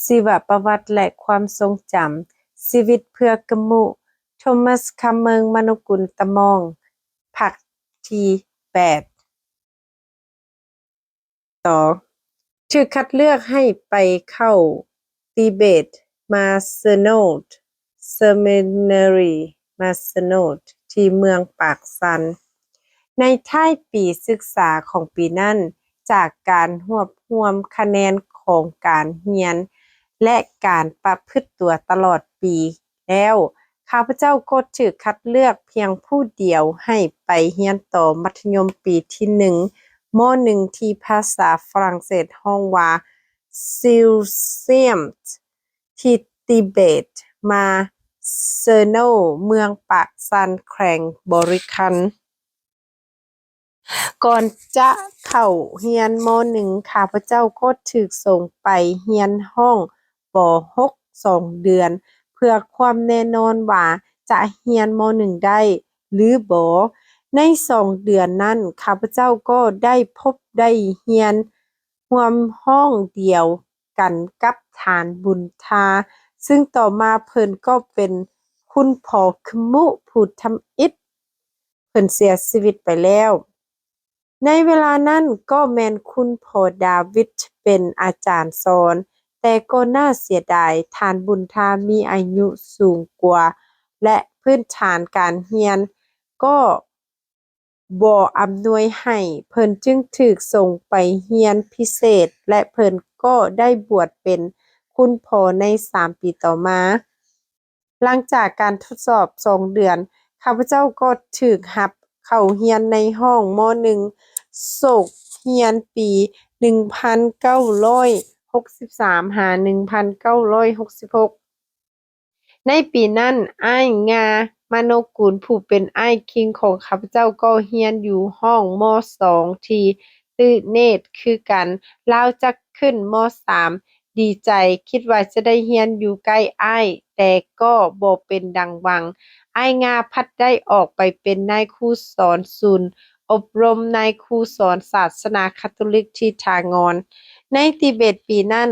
ຊີວະປະຫວັດ ແລະ ຄວາມຊົງຈຳ ຊີວິດເພື່ອກະມຸ ໂທມັສ ຄຳເມີງ ມະໂນກຸນ ຕະມອງ ພາກທີແປດ ຕໍ່ ຖືກຄັດເລືອກໃຫ້ໄປເຂົ້າ Tibet National Seminary National ທີ່ເມືອງປາກຊັນ. ໃນທ້າຍປີສຶກສາຂອງປີນັ້ນ, ຈາກການຮວບຮວມຄະແນນຂອງການຮຽນ ແລະ ການປະພຶດຕົວຕະຫຼອດປີແລ້ວ, ຂ້າພະເຈົ້າກໍຖືກຄັດເລືອກພຽງຜູ້ດຽວໃຫ້ໄປຮຽນຕໍ່ມັດທະຍົມປີທີໜຶ່ງ ມໍໜຶ່ງ ທີ່ພາສາຝຣັ່ງເສດຮ້ອງວ່າ Sixième ທີ່ Tibet National ເມືອງປາກຊັນ ແຂວງບໍລິຄັນ. ກ່ອນຈະເຂົ້າຮຽນ ມໍໜຶ່ງ ຂ້າພະເຈົ້າກໍຖືກສົ່ງໄປຮຽນຫ້ອງ ປໍຫົກ ສອງເດືອນ ເພື່ອຄວາມແນ່ນອນວ່າຈະຮຽນ ມໍໜຶ່ງ ໄດ້ ຫຼື ບໍ່. ໃນສອງເດືອນນັ້ນ ຂ້າພະເຈົ້າກໍໄດ້ພົບໄດ້ຮຽນຮ່ວມຫ້ອງດຽວກັນກັບທ່ານບຸນທາ ຊຶ່ງຕໍ່ມາເພິ່ນກໍເປັນຄຸນພໍ່ຂະມຸຜູ້ທຳອິດ. ເພິ່ນເສຍຊີວິດໄປແລ້ວ. ໃນເວລານັ້ນກໍແມ່ນຄຸນພໍ່ດາວິດເປັນອາຈານສອນ, ແຕ່ກໍໜ້າເສຍດາຍ, ທ່ານບຸນທາມີອາຍຸສູງກວ່າ ແລະ ພື້ນຖານການຮຽນກໍບໍ່ອຳນວຍໃຫ້, ເພິ່ນຈຶ່ງຖືກສົ່ງໄປຮຽນພິເສດ ແລະ ເພິ່ນກໍໄດ້ບວດເປັນຄຸນພໍ່ໃນສາມປີຕໍ່ມາ. ຫຼັງຈາກການທົດສອບສອງເດືອນ, ຂ້າພະເຈົ້າກໍຖືກຮັບເຂົ້າຮຽນໃນຫ້ອງ ມໍໜຶ່ງ ສົກຮຽນປີໜຶ່ງພັນເກົ້າຮ້ອຍຫົກສິບສາມ ຫາ ໜຶ່ງພັນເກົ້າຮ້ອຍຫົກສິບຫົກ. ໃນປີນັ້ນ, ອ້າຍງາ ມະໂນກຸນ ຜູ້ເປັນອ້າຍຄິງຂອງຂ້າພະເຈົ້າ ກໍຮຽນຢູ່ຫ້ອງ ມໍສອງ ທີ່ ຕື່ເນດຄືກັນ. ລາວຈະຂຶ້ນ ມໍສາມ ດີໃຈ, ຄິດວ່າຈະໄດ້ຮຽນຢູ່ໃກ້ອ້າຍ, ແຕ່ກໍບໍ່ເປັນດັ່ງຫວັງ. ອ້າຍງາພັດໄດ້ອອກໄປເປັນນາຍຄູສອນສູນອົບຮົມນາຍຄູສອນສາສະໜາຄາໂຕລິກທີ່ທ່າງ່ອນ. ໃນຕິເບດປີນັ້ນ,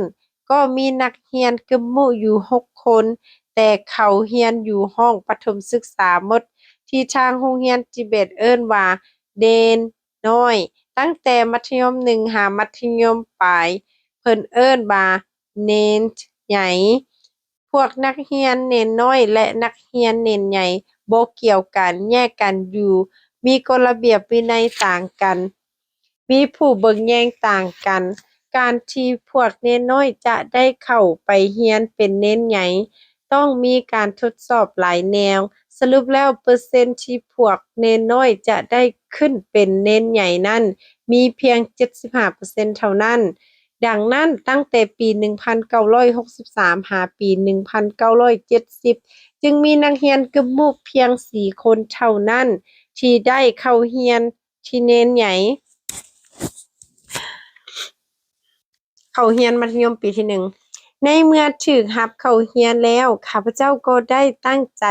ກໍມີນັກຮຽນກຶມມຸຢູ່ຫົກຄົນ, ແຕ່ເຂົາຮຽນຢູ່ຫ້ອງປະຖົມສຶກສາໝົດ, ທີ່ທາງໂຮງຮຽນຕິເບດເອີ້ນວ່າເນນນ້ອຍ. ຕັ້ງແຕ່ມັດທະຍົມໜຶ່ງຫາມັດທະຍົມປາຍ, ເພິ່ນເອີ້ນວ່າເນນໃຫຍ່. ພວກນັກຮຽນເນນນ້ອຍ ແລະ ນັກຮຽນເນນໃຫຍ່ບໍ່ກ່ຽວກັນ, ແຍກກັນຢູ່, ມີກົດລະບຽບວິໄນຕ່າງກັນ. ມີຜູ້ເບິ່ງແຍງຕ່າງກັນ. ການທີ່ພວກເນນນ້ອຍຈະໄດ້ເຂົ້າໄປຮຽນເປັນເນນໃຫຍ່ ຕ້ອງມີການທົດສອບຫຼາຍແນວ. ສະຫຼຸບແລ້ວ, ເປີເຊັນທີ່ພວກເນນນ້ອຍຈະໄດ້ຂຶ້ນເປັນເນນໃຫຍ່ນັ້ນ ມີພຽງເຈັດສິບຫ້າເປີເຊັນເທົ່ານັ້ນ. ດັ່ງນັ້ນ, ຕັ້ງແຕ່ປີໜຶ່ງພັນເກົ້າຮ້ອຍຫົກສິບສາມ ຫາປີໜຶ່ງພັນເກົ້າຮ້ອຍເຈັດສິບ ຈຶ່ງມີນັກຮຽນກຶມມຸພຽງສີ່ຄົນເທົ່ານັ້ນ ທີ່ໄດ້ເຂົ້າຮຽນ ທີ່ເນນໃຫຍ່ ເຂົ້າຮຽນມັດທະຍົມປີທີໜຶ່ງ. ໃນເມື່ອຖືກຮັບເຂົ້າຮຽນແລ້ວ, ຂ້າພະເຈົ້າກໍໄດ້ຕັ້ງໃຈ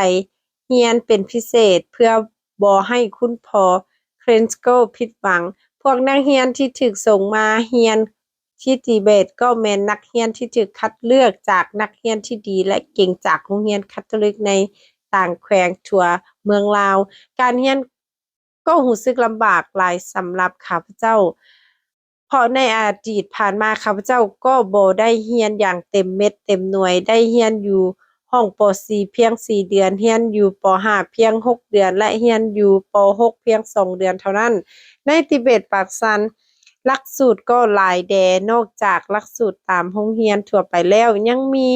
ຮຽນເປັນພິເສດ ເພື່ອບໍ່ໃຫ້ຄຸນພໍ່ Krensko ຜິດຫວັງ. ພວກນັກຮຽນທີ່ຖືກສົ່ງມາຮຽນທີ່ຕິເບດ ກໍແມ່ນນັກຮຽນທີ່ຖືກຄັດເລືອກຈາກນັກຮຽນທີ່ດີ ແລະ ເກັ່ງຈາກໂຮງຮຽນຄາໂຕລິກໃນຕ່າງແຂວງທົ່ວເມືອງລາວ. ການຮຽນ ກໍຮູ້ສຶກລຳບາກຫຼາຍສຳລັບຂ້າພະເຈົ້າ, ເພາະໃນອະດີດຜ່ານມາ ຂ້າພະເຈົ້າກໍບໍ່ໄດ້ຮຽນຢ່າງເຕັມເມັດເຕັມໜ່ວຍ, ໄດ້ຮຽນຢູ່ຫ້ອງ ປໍສີ່ ພຽງສີ່ເດືອນ, ຮຽນຢູ່ ປໍຫ້າ ພຽງຫົກເດືອນ ແລະ ຮຽນຢູ່ ປໍຫົກ ພຽງສອງເດືອນເທົ່ານັ້ນ. ໃນຕິເບດປາກຊັນ, ຫຼັກສູດກໍຫຼາຍແດ່, ນອກຈາກຫຼັກສູດຕາມໂຮງຮຽນທົ່ວໄປແລ້ວ, ຍັງມີ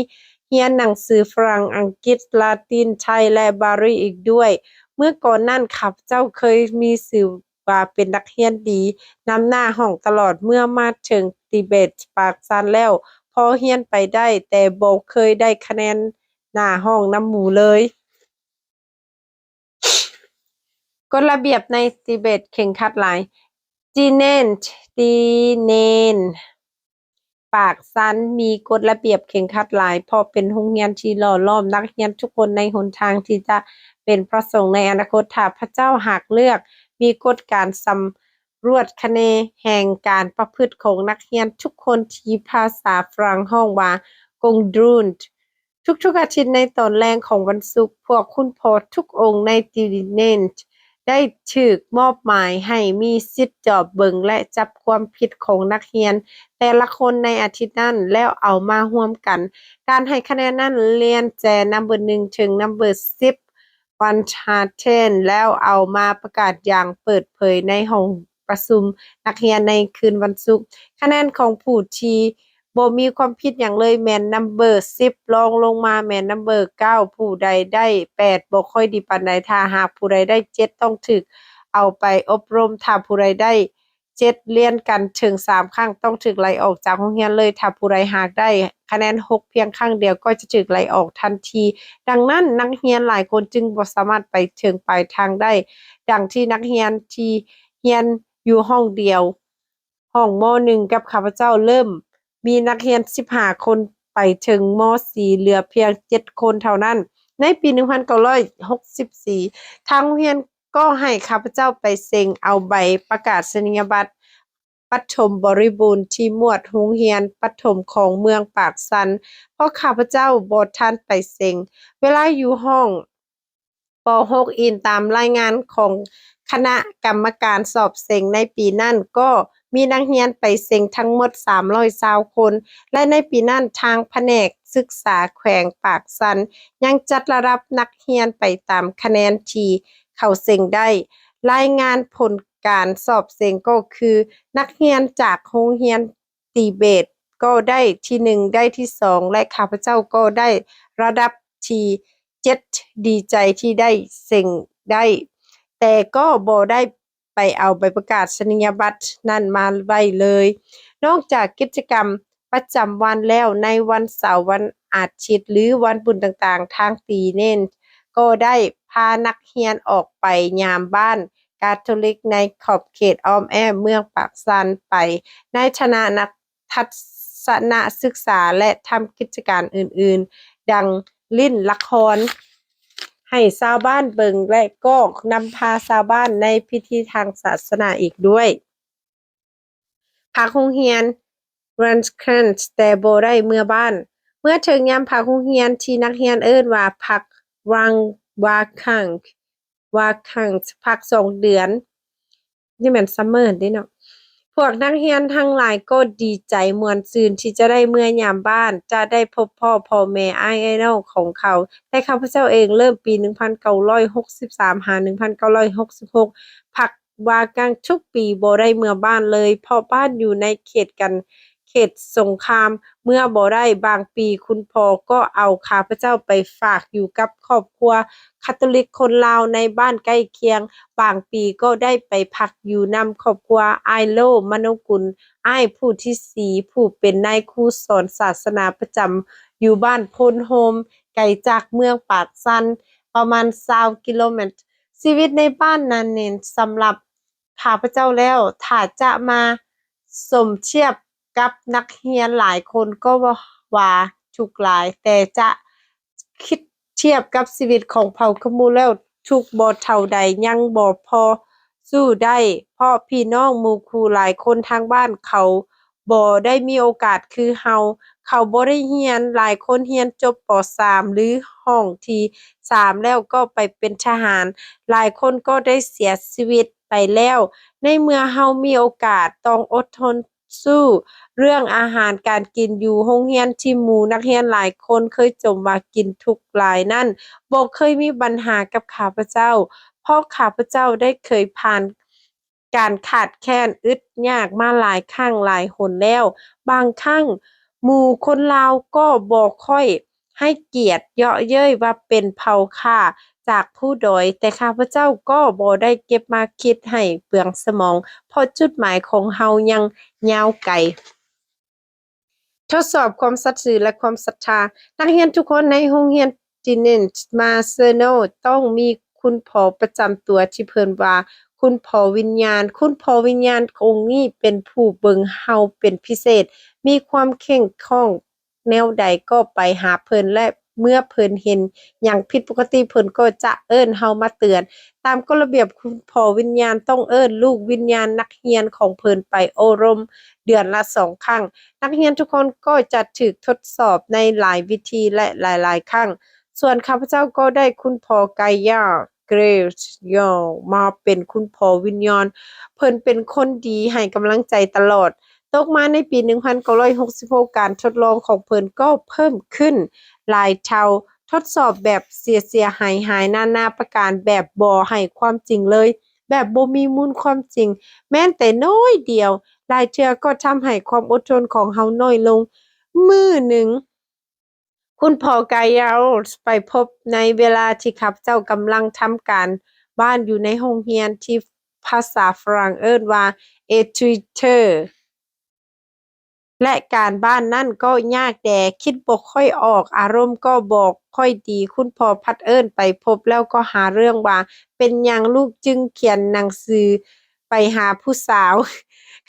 ຮຽນໜັງສືຝຣັ່ງ, ອັງກິດ, ລາຕິນ, ໄທ ແລະ ບາລີອີກດ້ວຍ. ເມື່ອກ່ອນນັ້ນ ຂ້າພະເຈົ້າເຄີຍມີຊື່ວ່າເປັນນັກຮຽນດີ, ນຳໜ້າຫ້ອງຕະຫຼອດ. ເມື່ອມາເຖິງຕິເບດປາກຊັນແລ້ວ, ພໍຮຽນໄປໄດ້, ແຕ່ບໍ່ເຄີຍໄດ້ຄະແນນໜ້າຫ້ອງນຳໝູ່ເລີຍ. ກົດລະບຽບໃນຕິເບດເຄັ່ງຄັດຫຼາຍ. ຈີເນນ ຈີເນນ ປາກຊັນມີກົດລະບຽບເຄັ່ງຄັດຫຼາຍ, ເພາະເປັນໂຮງຮຽນທີ່ຫຼໍ່ຫຼອມນັກຮຽນທຸກຄົນໃນຫົນທາງທີ່ຈະເປັນພະສົງໃນອະນາຄົດ. ຖ້າພະເຈົ້າຫາກເລືອກ, ມີກົດການສຳ ລວດຄະແນນແຫ່ງການປະພຶດຂອງນັກຮຽນທຸກຄົນ ທີ່ພາສາຝຣັ່ງຮ້ອງວ່າ Gong Drun. ທຸກໆອາທິດໃນຕອນແລງຂອງວັນສຸກ, ພວກຄຸນພໍ່ທຸກອົງໃນ Trinity ໄດ້ຖືກມອບໝາຍໃຫ້ມີສິດຈອບເບິ່ງ ແລະ ຈັບຄວາມຜິດຂອງນັກຮຽນແຕ່ລະຄົນໃນອາທິດນັ້ນ ແລ້ວເອົາມາຮ່ວມກັນ. ການໃຫ້ຄະແນນນັ້ນລຽນແຈ Number ໜຶ່ງ ເຖິງ Number ສິບ ວັນທາເທນ ແລ້ວເອົາມາປະກາດຢ່າງເປີດເຜີຍໃນຫ້ອງປະຊຸມນັກຮຽນໃນຄືນວັນສຸກ. ຄະແນນຂອງຜູ້ທີ່ບໍ່ມີຄວາມຜິດຫຍັງເລີຍແມ່ນ Number ສິບ, ລອງລົງມາແມ່ນ Number ເກົ້າ, ຜູ້ໃດໄດ້ ແປດ ບໍ່ຄ່ອຍດີປານໃດ, ຖ້າຫາກຜູ້ໃດໄດ້ ເຈັດ ຕ້ອງຖືກເອົາໄປອົບຮົມ, ຖ້າຜູ້ໃດໄດ້ ເຈັດ ລຽນກັນເຖິງສາມຄັ້ງ ຕ້ອງຖືກໄລ່ອອກຈາກໂຮງຮຽນເລີຍ. ຖ້າຜູ້ໃດຫາກໄດ້ຄະແນນ ຫົກ ພຽງຄັ້ງດຽວກໍຈະຖືກໄລ່ອອກທັນທີ. ດັ່ງນັ້ນ ນັກຮຽນຫຼາຍຄົນຈຶ່ງບໍ່ສາມາດໄປເຖິງປາຍທາງໄດ້. ດັ່ງທີ່ນັກຮຽນທີ່ຮຽນຢູ່ຫ້ອງດຽວ ຫ້ອງ ມ.ໜຶ່ງ ກັບຂ້າພະເຈົ້າ ເລີ່ມມີນັກຮຽນ ສິບຫ້າ ຄົນ ໄປເຖິງ ມ.ສີ່ ເຫຼືອພຽງ ເຈັດ ຄົນເທົ່ານັ້ນ. ໃນປີ ໜຶ່ງພັນເກົ້າຮ້ອຍຫົກສິບສີ່ ທາງໂຮງຮຽນກໍໃຫ້ຂ້າພະເຈົ້າໄປເຊັງເອົາໃບປະກາສະນີຍະບັດ ປະຖົມບໍລິບູນ ທີ່ໝວດໂຮງຮຽນປະຖົມຂອງເມືອງປາກຊັນ ເພາະຂ້າພະເຈົ້າບໍ່ທັນໄປເຊັງ. ເວລາຢູ່ຫ້ອງ ປ.ຫົກ ອີງຕາມລາຍງານຂອງຄະນະກຳມະການສອບເສັງໃນປີນັ້ນ ກໍມີນັກຮຽນໄປເສັງທັງໝົດ ສາມຮ້ອຍຊາວ ຄົນ ແລະ ໃນປີນັ້ນ ທາງພະແນກສຶກສາແຂວງປາກຊັນ ຍັງຈັດລະດັບນັກຮຽນໄປຕາມຄະແນນທີ່ເຂົາເສັງໄດ້. ລາຍງານຜົນການສອບເສັງກໍຄື ນັກຮຽນຈາກໂຮງຮຽນ ຕີເບດກໍໄດ້ທີໜຶ່ງ ໄດ້ທີສອງ ແລະ ຂ້າພະເຈົ້າກໍໄດ້ລະດັບທີເຈັດ ດີໃຈທີ່ໄດ້ເສັງໄດ້ ແຕ່ກໍບໍ່ໄດ້ໄປເອົາໃບປະກາສະນີຍະບັດນັ້ນມາໄວ້ເລີຍ. ນອກຈາກກິດຈະກຳປະຈຳວັນແລ້ວ, ໃນວັນເສົາ, ວັນອາທິດ ຫຼື ວັນບຸນຕ່າງໆ, ທາງຕີເນນກໍໄດ້ພານັກຮຽນອອກໄປຍາມບ້ານ ກາໂທລິກໃນຂອບເຂດອ້ອມແອ້ມເມືອງປາກຊັນໄປ ໃນຖານະນັກທັດສະນະສຶກສາ ແລະ ທຳກິດຈະການອື່ນໆ ດັ່ງຫຼິ້ນລະຄອນໃຫ້ຊາວບ້ານເບິ່ງ ແລະ ກໍນຳພາຊາວບ້ານໃນພິທີທາງສາສະໜາອີກດ້ວຍ. ພັກໂຮງຮຽນ Rankens ແຕ່ບໍ່ໄດ້ເມືອບ້ານ. ເມື່ອເຖິງຍາມພັກໂຮງຮຽນທີ່ນັກຮຽນເອີ້ນວ່າພັກ Wang Wakan Vacancy ພັກສອງເດືອນ, ນີ້ແມ່ນ summer ເດ້ເນາະ. ພວກນັກຮຽນທັງຫຼາຍກໍດີໃຈມ່ວນຊື່ນທີ່ຈະໄດ້ເມືອຍາມບ້ານ, ຈະໄດ້ພົບພໍ້ພໍ່ແມ່ອ້າຍເອື້ອຍນ້ອງຂອງເຂົາ. ແຕ່ຂ້າພະເຈົ້າເອງເລີ່ມປີໜຶ່ງພັນເກົ້າຮ້ອຍຫົກສິບສາມ ຫາ ໜຶ່ງພັນເກົ້າຮ້ອຍຫົກສິບຫົກ ພັກ Vacancy ທຸກປີບໍ່ໄດ້ເມືອບ້ານເລີຍ, ເພາະບ້ານຢູ່ໃນເຂດກັນ ເຂດສົງຄາມ ເມືອບໍ່ໄດ້. ບາງປີຄຸນພໍ່ກໍເອົາຂ້າພະເຈົ້າໄປຝາກຢູ່ກັບຄອບຄົວຄາໂຕລິກຄົນລາວໃນບ້ານໃກ້ຄຽງ, ບາງປີກໍໄດ້ໄປພັກຢູ່ນຳຄອບຄົວອ້າຍໂລ ມະໂນກຸນ, ອ້າຍຜູ້ທີສີ່ ຜູ້ເປັນນາຍຄູສອນສາສະໜາປະຈຳຢູ່ບ້ານໂພນໂຮມ, ໄກຈາກເມືອງປາກຊັນປະມານຊາວກິໂລແມັດ. ຊີວິດໃນບ້ານນັ້ນເນັ້ນສຳລັບ ຂ້າພະເຈົ້າແລ້ວ, ຖ້າຈະມາສົມທຽບກັບນັກຮຽນຫຼາຍຄົນກໍວ່າທຸກຫຼາຍ, ແຕ່ຈະຄິດທຽບກັບຊີວິດຂອງເຜົ່າຂະມູແລ້ວ ທຸກບໍ່ເທົ່າໃດ, ຍັງບໍ່ພໍສູ້ໄດ້, ເພາະພີ່ນ້ອງໝູ່ຄູ່ຫຼາຍຄົນທາງບ້ານເຂົາ ບໍ່ໄດ້ມີໂອກາດຄືເຮົາ. ເຂົາບໍ່ໄດ້ຮຽນ, ຫຼາຍຄົນຮຽນຈົບ ປໍສາມ ຫຼື ຫ້ອງທີສາມແລ້ວກໍໄປເປັນທະຫານ, ຫຼາຍຄົນກໍໄດ້ເສຍຊີວິດໄປແລ້ວ. ໃນເມື່ອເຮົາມີໂອກາດຕ້ອງອົດທົນສູ້ເລື່ອງອາຫານການກິນຢູ່ໂຮງຮຽນທີ່ໝູ່ນັກຮຽນຫຼາຍຄົນເຄີຍຈົ່ມວ່າກິນທຸກຫຼາຍນັ້ນ ບໍ່ເຄີຍມີບັນຫາກັບຂ້າພະເຈົ້າ, ເພາະຂ້າພະເຈົ້າໄດ້ເຄີຍຜ່ານ ການຂາດແຄນອຶດຍາກມາຫຼາຍຄັ້ງຫຼາຍຫົນແລ້ວ. ບາງຄັ້ງໝູ່ຄົນລາວກໍບໍ່ຄ່ອຍໃຫ້ກຽດເຍາະເຍີ້ຍວ່າເປັນເຜົ່າຂ້າຈາກພູດອຍ, ແຕ່ຂ້າພະເຈົ້າກໍບໍ່ໄດ້ເກັບມາຄິດໃຫ້ເປືອງສະໝອງ, ເພາະຈຸດໝາຍຂອງເຮົາຍັງຍາວໄກ. ທົດສອບຄວາມສັດຊື່ ແລະ ຄວາມສັດທາ. ນັກຮຽນທຸກຄົນໃນໂຮງຮຽນ Trinity Marcello ຕ້ອງມີຄຸນພໍ່ປະຈຳຕົວທີ່ເອີ້ນວ່າຄຸນພໍ່ວິນຍານ. ຄຸນພໍ່ວິນຍານອົງນີ້ເປັນຜູ້ເບິ່ງເຮົາເປັນພິເສດ, ມີຄວາມເຄັ່ງຂ້ອງແນວໃດກໍໄປຫາເພິ່ນ ແລະ ເມື່ອເພິ່ນເຫັນຫຍັງຜິດປົກກະຕິ ເພິ່ນກໍຈະເອີ້ນເຮົາມາເຕືອນ. ຕາມກົດລະບຽບ ຄຸນພໍ່ວິນຍານຕ້ອງເອີ້ນລູກວິນຍານນັກຮຽນຂອງເພິ່ນໄປໂອ້ລົມເດືອນລະສອງຄັ້ງ. ນັກຮຽນທຸກຄົນກໍຈະຖືກທົດສອບໃນຫຼາຍວິທີ ແລະ ຫຼາຍໆຄັ້ງ. ສ່ວນຂ້າພະເຈົ້າກໍໄດ້ຄຸນພໍ່ ກາຍາ ເກຣຊຢອງ ມາເປັນຄຸນພໍ່ວິນຍານ. ເພິ່ນເປັນຄົນດີໃຫ້ກຳລັງໃຈຕະຫຼອດ. ຕົກມາໃນປີໜຶ່ງພັນເກົ້າຮ້ອຍຫົກສິບຫົກ ການທົດລອງຂອງເພິ່ນກໍເພີ່ມຂຶ້ນຫຼາຍເທົ່າ, ທົດສອບແບບເສຍໆຫາຍໆນານາປະການ, ແບບບໍ່ໃຫ້ຄວາມຈິງເລີຍ, ແບບບໍ່ມີມູນຄວາມຈິງ ແມ່ນແຕ່ໜ້ອຍດຽວ, ຫຼາຍເທື່ອກໍທຳໃຫ້ຄວາມອົດທົນຂອງເຮົາໜ້ອຍລົງ. ມື້ໜຶ່ງ ຄຸນພໍ່ ກາຍາ ໄປພົບໃນເວລາທີ່ຂ້າພະເຈົ້າກຳລັງທຳການບ້ານຢູ່ໃນໂຮງຮຽນ ທີ່ພາສາຝຣັ່ງເອີ້ນວ່າ Études, ແລະ ການບ້ານນັ້ນກໍຍາກແດ່, ຄິດບໍ່ຄ່ອຍອອກ, ອາລົມກໍບໍ່ຄ່ອຍດີ. ຄຸນພໍ່ພັດເອີ້ນໄປພົບ ແລ້ວກໍຫາເລື່ອງວ່າ ເປັນຫຍັງລູກຈຶ່ງຂຽນໜັງສືໄປຫາຜູ້ສາວ?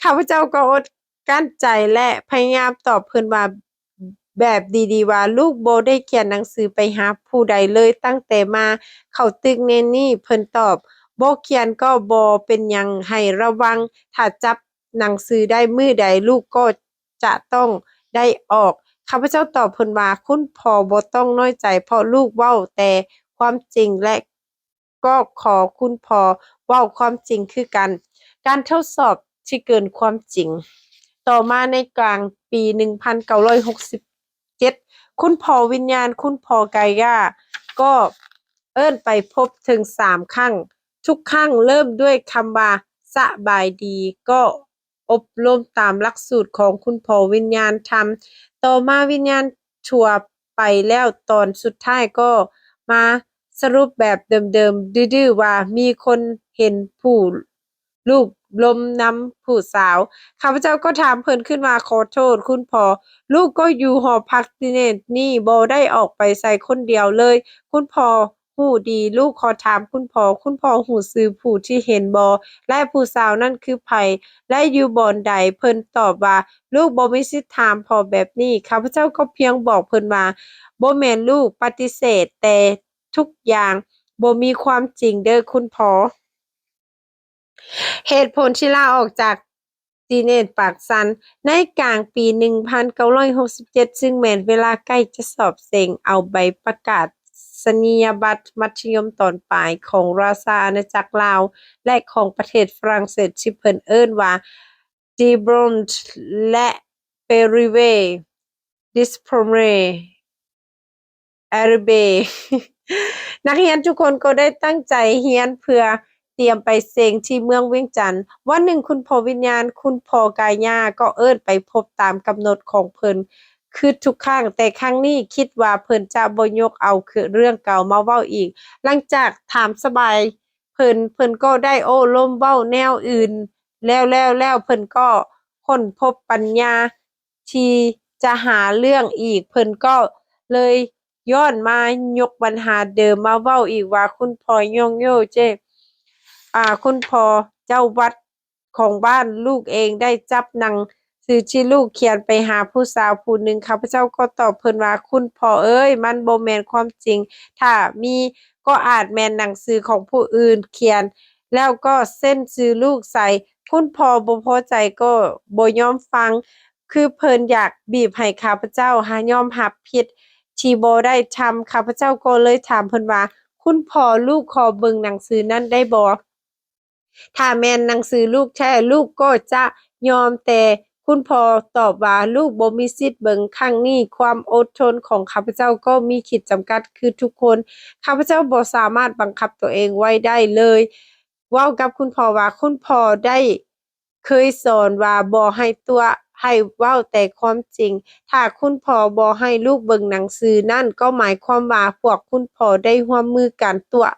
ຂ້າພະເຈົ້າກໍອົດກັ້ນໃຈ ແລະ ພະຍາຍາມຕອບເພິ່ນວ່າ ແບບດີໆວ່າ ລູກບໍ່ໄດ້ຂຽນໜັງສືໄປຫາຜູ້ໃດເລີຍ ຕັ້ງແຕ່ມາເຂົ້າຕຶກແນວນີ້. ເພິ່ນຕອບ, ບໍ່ຂຽນກໍບໍ່ເປັນຫຍັງ, ໃຫ້ລະວັງ, ຖ້າຈັບໜັງສືໄດ້ມື້ໃດ ລູກກໍຈະຕ້ອງໄດ້ອອກ. ຂ້າພະເຈົ້າຕອບເພິ່ນວ່າ, ຄຸນພໍ່ບໍ່ຕ້ອງນ້ອຍໃຈ ເພາະລູກເວົ້າແຕ່ຄວາມຈິງ ແລະ ກໍຂໍຄຸນພໍ່ເວົ້າຄວາມຈິງຄືກັນ. ການທົດສອບທີ່ເກີນຄວາມຈິງ. ຕໍ່ມາໃນກາງປີໜຶ່ງພັນເກົ້າຮ້ອຍຫົກສິບເຈັດ ຄຸນພໍ່ວິນຍານ, ຄຸນພໍ່ກາຍາ ກໍເອີ້ນໄປພົບເຖິງສາມຄັ້ງ. ທຸກຄັ້ງເລີ່ມດ້ວຍຄຳວ່າ ສະບາຍດີ, ກໍ ອົບຮົມຕາມຫຼັກສູດຂອງຄຸນພໍ່ວິນຍານທຳ. ຕໍ່ມາວິນຍານທົ່ວໄປແລ້ວ, ຕອນສຸດທ້າຍກໍມາສະຫຼຸບແບບເດີມໆ ດື້ໆວ່າ ມີຄົນເຫັນຜູ້ລູກລົມນຳຜູ້ສາວ. ຂ້າພະເຈົ້າກໍຖາມເພິ່ນຂຶ້ນວ່າ, ຂໍໂທດຄຸນພໍ່, ລູກກໍຢູ່ຫໍພັກຕິເນດນີ້, ບໍ່ໄດ້ອອກໄປໃສຄົນດຽວເລີຍ. ຄຸນພໍ່ ຮູ້ດີ, ລູກຂໍຖາມຄຸນພໍ່, ຄຸນພໍ່ຮູ້ຊື່ຜູ້ທີ່ເຫັນບໍ່ ແລະ ຜູ້ສາວນັ້ນຄືໃຜ ແລະ ຢູ່ບ່ອນໃດ? ເພິ່ນຕອບວ່າ, ລູກບໍ່ມີສິດຖາມພໍ່ແບບນີ້. ຂ້າພະເຈົ້າກໍພຽງບອກເພິ່ນວ່າ, ບໍ່ແມ່ນ, ລູກປະຕິເສດແຕ່ທຸກຢ່າງ, ບໍ່ມີຄວາມຈິງເດີ້ຄຸນພໍ່. ເຫດຜົນທີ່ລາອອກຈາກຕິເນດປາກຊັນ. ໃນກາງປີໜຶ່ງພັນເກົ້າຮ້ອຍຫົກສິບເຈັດ ຊຶ່ງແມ່ນເວລາໃກ້ຈະສອບເສັງເອົາໃບປະກາສະນີຍະບັດມັດທະຍົມຕອນປາຍຂອງລາຊາອານາຈັກລາວ ແລະ ຂອງປະເທດຝຣັ່ງເສດ ທີ່ເພິ່ນເອີ້ນວ່າ Diplôme ແລະ Brevet Diplôme Arabe. ນັກຮຽນທຸກຄົນກໍໄດ້ຕັ້ງໃຈຮຽນເພື່ອຕຽມໄປເສັງທີ່ເມືອງວຽງຈັນ. ວັນໜຶ່ງ, ຄຸນພໍ່ວິນຍານ, ຄຸນພໍ່ກາຍາ ກໍເອີ້ນໄປພົບຕາມກຳນົດຂອງເພິ່ນຄືທຸກຄັ້ງ, ແຕ່ຄັ້ງນີ້ຄິດວ່າເພິ່ນຈະບໍ່ຍົກເອົາເລື່ອງເກົ່າມາເວົ້າອີກ. ຫຼັງຈາກຖາມສະບາຍເພິ່ນ, ເພິ່ນກໍໄດ້ໂອ້ລົມເວົ້າແນວອື່ນແລ້ວໆ ແລ້ວເພິ່ນກໍຄົ້ນພົບປັນຍາ ທີ່ຈະຫາເລື່ອງອີກ, ເພິ່ນກໍເລີຍຍ້ອນມາຍົກບັນຫາເດີມມາເວົ້າອີກວ່າ ຄຸນພໍ່ຍ້ອງໂຍເຈ ອາ ຄຸນພໍ່ເຈົ້າວັດຂອງບ້ານລູກເອງໄດ້ຈັບໜັງສືທີ່ລູກຂຽນໄປຫາຜູ້ສາວຜູ້ໜຶ່ງ. ຂ້າພະເຈົ້າກໍຕອບເພິ່ນວ່າ, ຄຸນພໍ່ເອີຍ, ມັນບໍ່ແມ່ນຄວາມຈິງ, ຖ້າມີກໍອາດແມ່ນໜັງສືຂອງຜູ້ອື່ນຂຽນ ແລ້ວກໍເຊັນຊື່ລູກໃສ່. ຄຸນພໍ່ບໍ່ພໍໃຈກໍບໍ່ຍອມຟັງ, ຄືເພິ່ນຢາກບີບໃຫ້ຂ້າພະເຈົ້າຍອມຮັບຜິດທີ່ບໍ່ໄດ້ທຳ. ຂ້າພະເຈົ້າກໍເລີຍຖາມເພິ່ນວ່າ, ຄຸນພໍ່, ລູກຂໍເບິ່ງໜັງສືນັ້ນໄດ້ບໍ່? ຖ້າແມ່ນໜັງສືລູກແທ້, ລູກກໍຈະຍອມ, ແຕ່ຄຸນພໍ່ຕອບວ່າ, ລູກບໍ່ມີສິດເບິ່ງ. ຄັ້ງນີ້ຄວາມອົດທົນຂອງຂ້າພະເຈົ້າກໍມີຂີດຈຳກັດຄືທຸກຄົນ. ຂ້າພະເຈົ້າບໍ່ສາມາດບັງຄັບຕົວເອງໄວ້ໄດ້ເລີຍ. ເວົ້າກັບຄຸນພໍ່ວ່າ, ຄຸນພໍ່ໄດ້ເຄີຍສອນວ່າບໍ່ໃຫ້ຕົວະ, ໃຫ້ເວົ້າແຕ່ຄວາມຈິງ. ຖ້າຄຸນພໍ່ບໍ່ໃຫ້ລູກເບິ່ງໜັງສືນັ້ນ, ກໍໝາຍຄວາມວ່າພວກຄຸນພໍ່ໄດ້ຮ່ວມມືກັນຕົວະ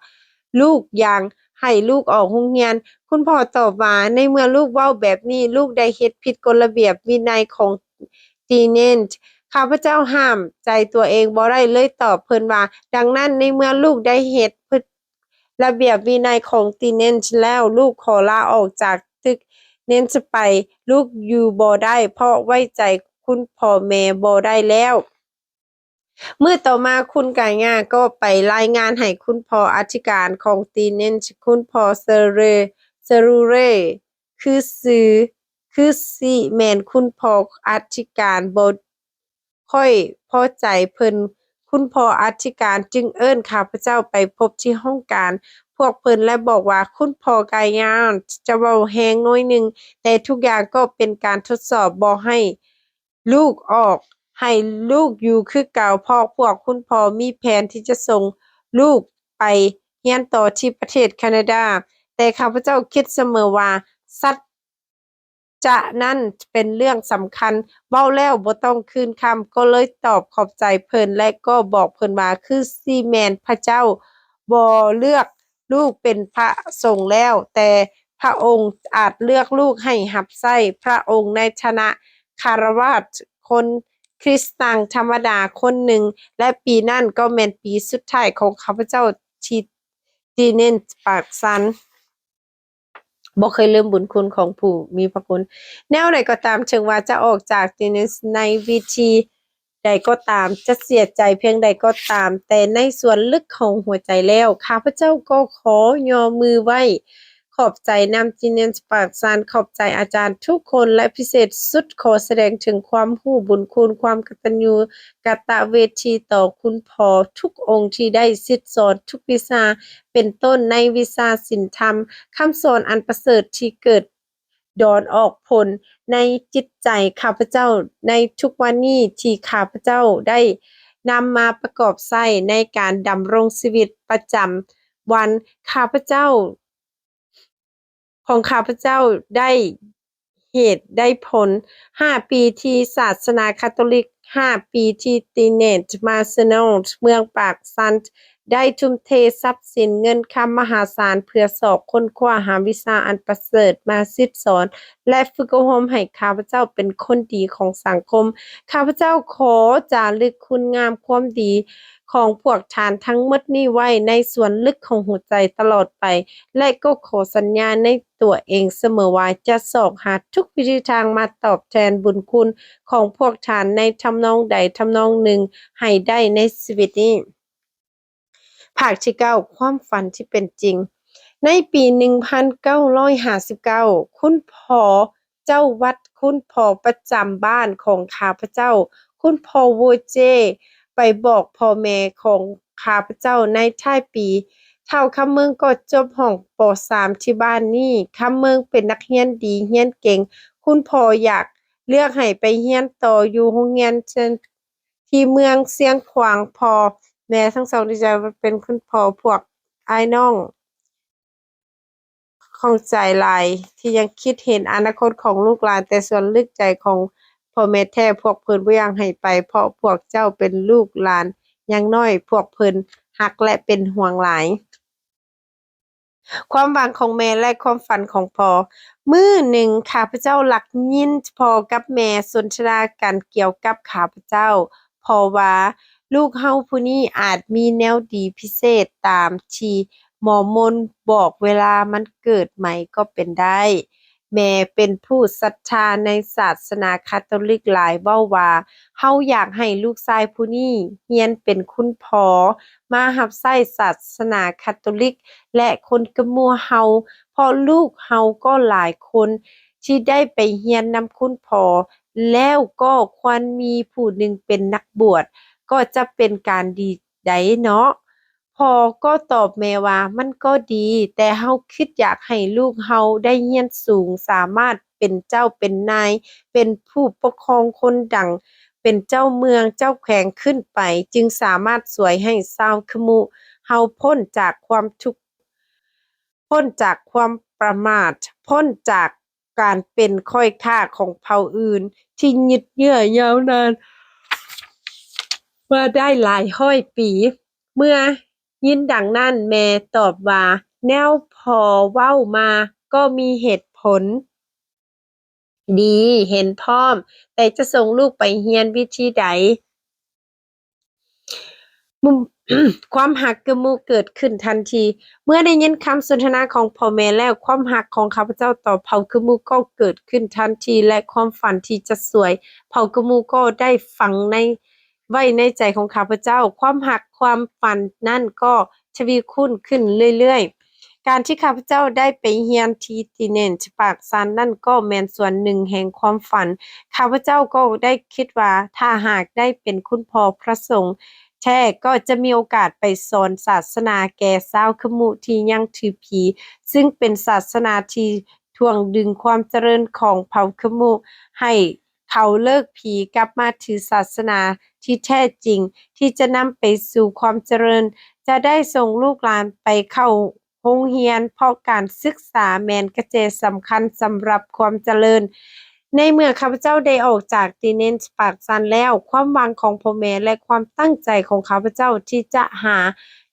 ລູກຢ່າງໃຫ້ລູກອອກໂຮງຮຽນ. ຄຸນພໍ່ຕອບວ່າ, ໃນເມື່ອລູກເວົ້າແບບນີ້, ລູກໄດ້ເຮັດຜິດກົດລະບຽບວິໄນຂອງ Teenage. ຂ້າພະເຈົ້າຫ້າມໃຈຕົວເອງບໍ່ໄດ້, ເລີຍຕອບເພິ່ນວ່າ, ດັ່ງນັ້ນ, ໃນເມື່ອລູກໄດ້ເຮັດຜິດ ລະບຽບວິໄນຂອງ Teenage ແລ້ວ, ລູກຂໍລາອອກຈາກຕຶກ Teenage ໄປ. ລູກຢູ່ບໍ່ໄດ້, ເພາະໄວ້ໃຈຄຸນພໍ່ແມ່ບໍ່ໄດ້ແລ້ວ. ມື້ຕໍ່ມາ ຄຸນກາຍາກໍໄປລາຍງານໃຫ້ຄຸນພໍ່ອະທິການຂອງຕີເນັນ ຄຸນພໍ່ເຊີເຣ ເຊີຣູເຣ ຄືຊື່ ຄືຊິແມ່ນຄຸນພໍ່ອະທິການບໍ່ຄ່ອຍພໍໃຈເພິ່ນ. ຄຸນພໍ່ອະທິການຈຶ່ງເອີ້ນຂ້າພະເຈົ້າໄປພົບທີ່ຫ້ອງການ. ພວກເພິ່ນ ແລະ ບອກວ່າ ຄຸນພໍ່ກາຍາຈະເວົ້າແຮງໜ້ອຍໜຶ່ງ, ແຕ່ທຸກຢ່າງກໍເປັນການທົດສອບບໍ່ໃຫ້ ລູກອອກ, ໃຫ້ລູກຢູ່ຄືເກົ່າ, ເພາະພວກຄຸນພໍ່ມີແຜນທີ່ຈະສົ່ງລູກໄປຮຽນຕໍ່ທີ່ປະເທດຄານາດາ. ແຕ່ຂ້າພະເຈົ້າຄິດສະເໝີວ່າ ສັດຈະນັ້ນເປັນເລື່ອງສຳຄັນ, ເວົ້າແລ້ວບໍ່ຕ້ອງຄືນຄຳ. ກໍເລີຍຕອບຂອບໃຈເພິ່ນ ແລະ ກໍບອກເພິ່ນວ່າ ຄືຊິແມ່ນພະເຈົ້າບໍ່ເລືອກ ລູກເປັນພະສົງແລ້ວ, ແຕ່ພະອົງອາດເລືອກລູກໃຫ້ຮັບໃຊ້ພະອົງໃນຖານະຄາລະວາດຄົນຄຣິສຕຽນທຳມະດາຄົນໜຶ່ງ, ແລະ ປີນັ້ນກໍແມ່ນປີສຸດທ້າຍຂອງຂ້າພະເຈົ້າທີ່ຕີເນັນ ປາກຊັນ. ບໍ່ເຄີຍລືມບຸນຄຸນຂອງຜູ້ມີພະຄຸນ. ແນວໃດກໍຕາມ, ເຖິງວ່າຈະອອກຈາກຕີເນັນໃນວິທີ ໃດກໍຕາມ, ຈະເສຍໃຈພຽງໃດກໍຕາມ, ແຕ່ໃນສ່ວນເລິກຂອງຫົວໃຈແລ້ວ, ຂ້າພະເຈົ້າກໍຂໍຍໍມືໄຫວ້ຂອບໃຈນຳຈີເນນ ປາກຊັນ, ຂອບໃຈອາຈານທຸກຄົນ, ແລະ ພິເສດສຸດ, ຂໍສະແດງເຖິງຄວາມຮູ້ບຸນຄຸນ, ຄວາມກະຕັນຍູກະຕະເວທີຕໍ່ຄຸນພໍ່ທຸກອົງທີ່ໄດ້ສິດສອນທຸກວິຊາ, ເປັນຕົ້ນໃນວິຊາສິນທຳ, ຄຳສອນອັນປະເສີດທີ່ເກີດ ດອນອອກຜົນໃນຈິດໃຈຂ້າພະເຈົ້າໃນທຸກວັນນີ້ ທີ່ຂ້າພະເຈົ້າໄດ້ນຳມາປະກອບໃຊ້ໃນການດຳລົງຊີວິດປະຈຳວັນ. ຂ້າພະເຈົ້າ ຂອງຂ້າພະເຈົ້າໄດ້ເຫດໄດ້ຜົນ. ຫ້າປີທີ່ສາສະໜາຄາໂຕລິກ, ຫ້າປີທີ່ຕີເນດ ມາເຊນອນ ເມືອງປາກຊັນ ໄດ້ທຸ່ມເທຊັບສິນເງິນຄຳມະຫາສານເພື່ອຊອກຄົ້ນຄວ້າຫາວິຊາອັນປະເສີດມາສິດສອນ ແລະ ຝຶກອົບຮົມໃຫ້ຂ້າພະເຈົ້າເປັນຄົນດີຂອງສັງຄົມ. ຂ້າພະເຈົ້າຂໍຈາລຶກຄຸນງາມຄວາມດີຂອງພວກທ່ານທັງໝົດນີ້ໄວ້ໃນສ່ວນເລິກຂອງຫົວໃຈຕະຫຼອດໄປ ແລະ ກໍຂໍສັນຍາໃນຕົວເອງສະເໝີວ່າຈະຊອກຫາທຸກວິທີທາງມາຕອບແທນບຸນຄຸນຂອງພວກທ່ານໃນທຳນອງໃດທຳນອງໜຶ່ງໃຫ້ໄດ້ໃນຊີວິດນີ້. ພາກທີເກົ້າ ຄວາມຝັນທີ່ເປັນຈິງ. ໃນປີໜຶ່ງພັນເກົ້າຮ້ອຍຫ້າສິບເກົ້າ ຄຸນພໍ່ເຈົ້າວັດ, ຄຸນພໍ່ປະຈຳບ້ານຂອງຂ້າພະເຈົ້າ, ຄຸນພໍ່ໂວເຈ ໄປບອກພໍ່ແມ່ຂອງຂ້າພະເຈົ້າໃນທ້າຍປີ. ທ້າວຄຳເມືອງກໍຈົບຫ້ອງ ປໍສາມ ທີ່ບ້ານນີ້. ຄຳເມືອງເປັນນັກຮຽນດີ, ຮຽນເກັ່ງ. ຄຸນພໍ່ຢາກເລືອກໃຫ້ໄປຮຽນຕໍ່ຢູ່ໂຮງຮຽນ ທີ່ເມືອງຊຽງຂວາງ. ພໍ່ແມ່ທັງສອງດີໃຈວ່າເປັນຄຸນພໍ່ພວກອ້າຍນ້ອງຂອງໃຈຫຼາຍ ທີ່ຍັງຄິດເຫັນອະນາຄົດຂອງລູກຫຼານ, ແຕ່ສ່ວນເລິກໃຈຂອງພໍ່ແມ່ແທ້ ພວກເພິ່ນບໍ່ຢາກໃຫ້ໄປ, ເພາະພວກເຈົ້າເປັນລູກຫຼານຍັງນ້ອຍ, ພວກເພິ່ນຮັກ ແລະ ເປັນຫ່ວງຫຼາຍ. ຄວາມຫວັງຂອງແມ່ ແລະ ຄວາມຝັນຂອງພໍ່. ມື້ໜຶ່ງ ຂ້າພະເຈົ້າລັກຍິນພໍ່ກັບແມ່ສົນທະນາກັນກ່ຽວກັບຂ້າພະເຈົ້າ. ພໍ່ວ່າ ລູກເຮົາຜູ້ນີ້ອາດມີແນວດີພິເສດຕາມທີ່ມໍ່ມົນບອກເວລາມັນເກີດໃໝ່ກໍເປັນໄດ້. ແມ່ເປັນຜູ້ສັດທາໃນສາສະໜາຄາໂຕລິກຫຼາຍ ເວົ້າວ່າ ເຮົາຢາກໃຫ້ລູກຊາຍຜູ້ນີ້ຮຽນເປັນຄຸນພໍ່ ມາຮັບໃຊ້ສາສະໜາຄາໂຕລິກ ແລະ ຄົນຄືໝູ່ເຮົາ, ເພາະລູກເຮົາກໍຫຼາຍຄົນທີ່ໄດ້ໄປຮຽນນຳຄຸນພໍ່, ແລ້ວກໍຄວນມີຜູ້ໜຶ່ງເປັນນັກບວດ ກໍຈະເປັນການດີໃດເນາະ. ພໍ່ກໍຕອບແມ່ວ່າ ມັນກໍດີ, ແຕ່ເຮົາຄິດຢາກໃຫ້ລູກເຮົາໄດ້ຮຽນສູງ, ສາມາດເປັນເຈົ້າເປັນນາຍ, ເປັນຜູ້ປົກຄອງຄົນດັງ, ເປັນເຈົ້າເມືອງ, ເຈົ້າແຂວງຂຶ້ນໄປ, ຈຶ່ງສາມາດຊ່ວຍໃຫ້ຊາວຂະມຸເຮົາພົ້ນຈາກຄວາມທຸກ, ພົ້ນຈາກຄວາມປະໝາດ, ພົ້ນຈາກການເປັນຂ້ອຍຂ້າຂອງເຜົ່າອື່ນທີ່ຍຶດເຍື້ອຍາວນານມາໄດ້ຫຼາຍຮ້ອຍປີ. ເມື່ອຍິນດັ່ງນັ້ນ, ແມ່ຕອບວ່າ ແນວພໍ່ເວົ້າມາກໍມີເຫດຜົນດີ, ເຫັນພ້ອມ, ແຕ່ຈະສົ່ງລູກໄປຮຽນວິທີໃດ? ຄວາມຮັກຄືໝູ່ເກີດຂຶ້ນທັນທີ. ເມື່ອໄດ້ຍິນຄຳສົນທະນາຂອງພໍ່ແມ່ແລ້ວ, ຄວາມຮັກຂອງຂ້າພະເຈົ້າຕໍ່ເຜົ່າຄືໝູ່ກໍເກີດຂຶ້ນທັນທີ ແລະ ຄວາມຝັນທີ່ຈະຊ່ວຍເຜົ່າຄືໝູ່ກໍໄດ້ຝັງໃນ ໄວ້ໃນໃຈຂອງຂ້າພະເຈົ້າ, ຄວາມຮັກຄວາມຝັນນັ້ນກໍທະວີຄູນຂຶ້ນເລື້ອຍໆ. ການທີ່ຂ້າພະເຈົ້າໄດ້ໄປຮຽນທີ່ Teenage Park Chan ນັ້ນກໍແມ່ນສ່ວນໜຶ່ງແຫ່ງຄວາມຝັນ. ຂ້າພະເຈົ້າກໍໄດ້ຄິດວ່າ ຖ້າຫາກໄດ້ເປັນຄຸນພໍ່ພະສົງແທ້ ກໍຈະມີໂອກາດໄປສອນສາສະໜາແກ່ຊາວຂະມຸທີ່ຍັງຖືຜີ, ຊຶ່ງເປັນສາສະໜາທີ່ຖ່ວງດຶງຄວາມຈະເລີນຂອງເຜົ່າຂະມຸໃຫ້ ເຂົາເລີກຜີກັບມາຖືສາສະໜາທີ່ແທ້ຈິງ ທີ່ຈະນຳໄປສູ່ຄວາມຈະເລີນ. ຈະໄດ້ສົ່ງລູກຫຼານໄປເຂົ້າໂຮງຮຽນ, ເພາະການສຶກສາແມ່ນກະແຈສຳຄັນສຳລັບຄວາມຈະເລີນ. ໃນເມື່ອຂ້າພະເຈົ້າໄດ້ອອກຈາກ Teenage Park Chan ແລ້ວ, ຄວາມຫວັງຂອງພໍ່ແມ່ ແລະ ຄວາມຕັ້ງໃຈຂອງຂ້າພະເຈົ້າທີ່ຈະຫາ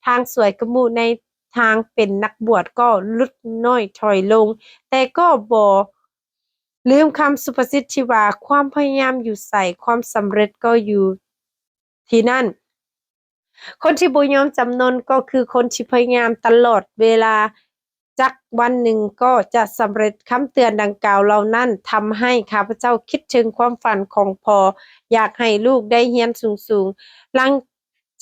ທາງຊ່ວຍຂະມຸໃນທາງເປັນນັກບວດກໍຫຼຸດນ້ອຍຖອຍລົງ, ແຕ່ກໍບໍ່ ລືມຄຳສຸພາສິດທີ່ວ່າ ຄວາມພະຍາຍາມຢູ່ໃສ, ຄວາມສຳເລັດກໍຢູ່ທີ່ນັ້ນ. ຄົນທີ່ບໍ່ຍອມຈຳນົນກໍຄືຄົນທີ່ພະຍາຍາມຕະຫຼອດເວລາ, ຈັກວັນໜຶ່ງກໍຈະສຳເລັດ. ຄຳເຕືອນດັ່ງກ່າວເຫຼົ່ານັ້ນທຳໃຫ້ຂ້າພະເຈົ້າຄິດເຖິງຄວາມຝັນຂອງພໍ່ ຢາກໃຫ້ລູກໄດ້ຮຽນສູງໆ. ຫຼັງ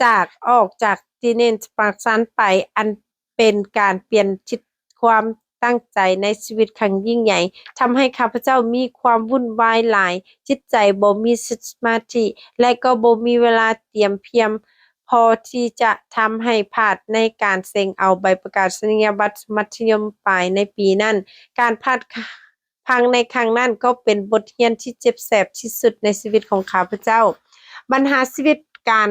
ຈາກອອກຈາກ Teenage Park Chan ໄປ, ອັນ ເປັນການປ່ຽນທິດຄວາມຕັ້ງໃຈໃນຊີວິດຄັ້ງຍິ່ງໃຫຍ່, ທຳໃຫ້ຂ້າພະເຈົ້າມີຄວາມວຸ່ນວາຍຫຼາຍ, ຈິດໃຈບໍ່ມີສະມາທິ ແລະ ກໍບໍ່ມີເວລາຕຽມພຽງພໍທີ່ຈະທຳໃຫ້ພາດໃນການເສັງເອົາໃບປະກາສະນີຍະບັດມັດທະຍົມປາຍໃນປີນັ້ນ. ການພາດ ພັງໃນຄັ້ງນັ້ນກໍເປັນບົດຮຽນທີ່ເຈັບແສບທີ່ສຸດໃນຊີວິດຂອງຂ້າພະເຈົ້າ. ບັນຫາຊີວິດການ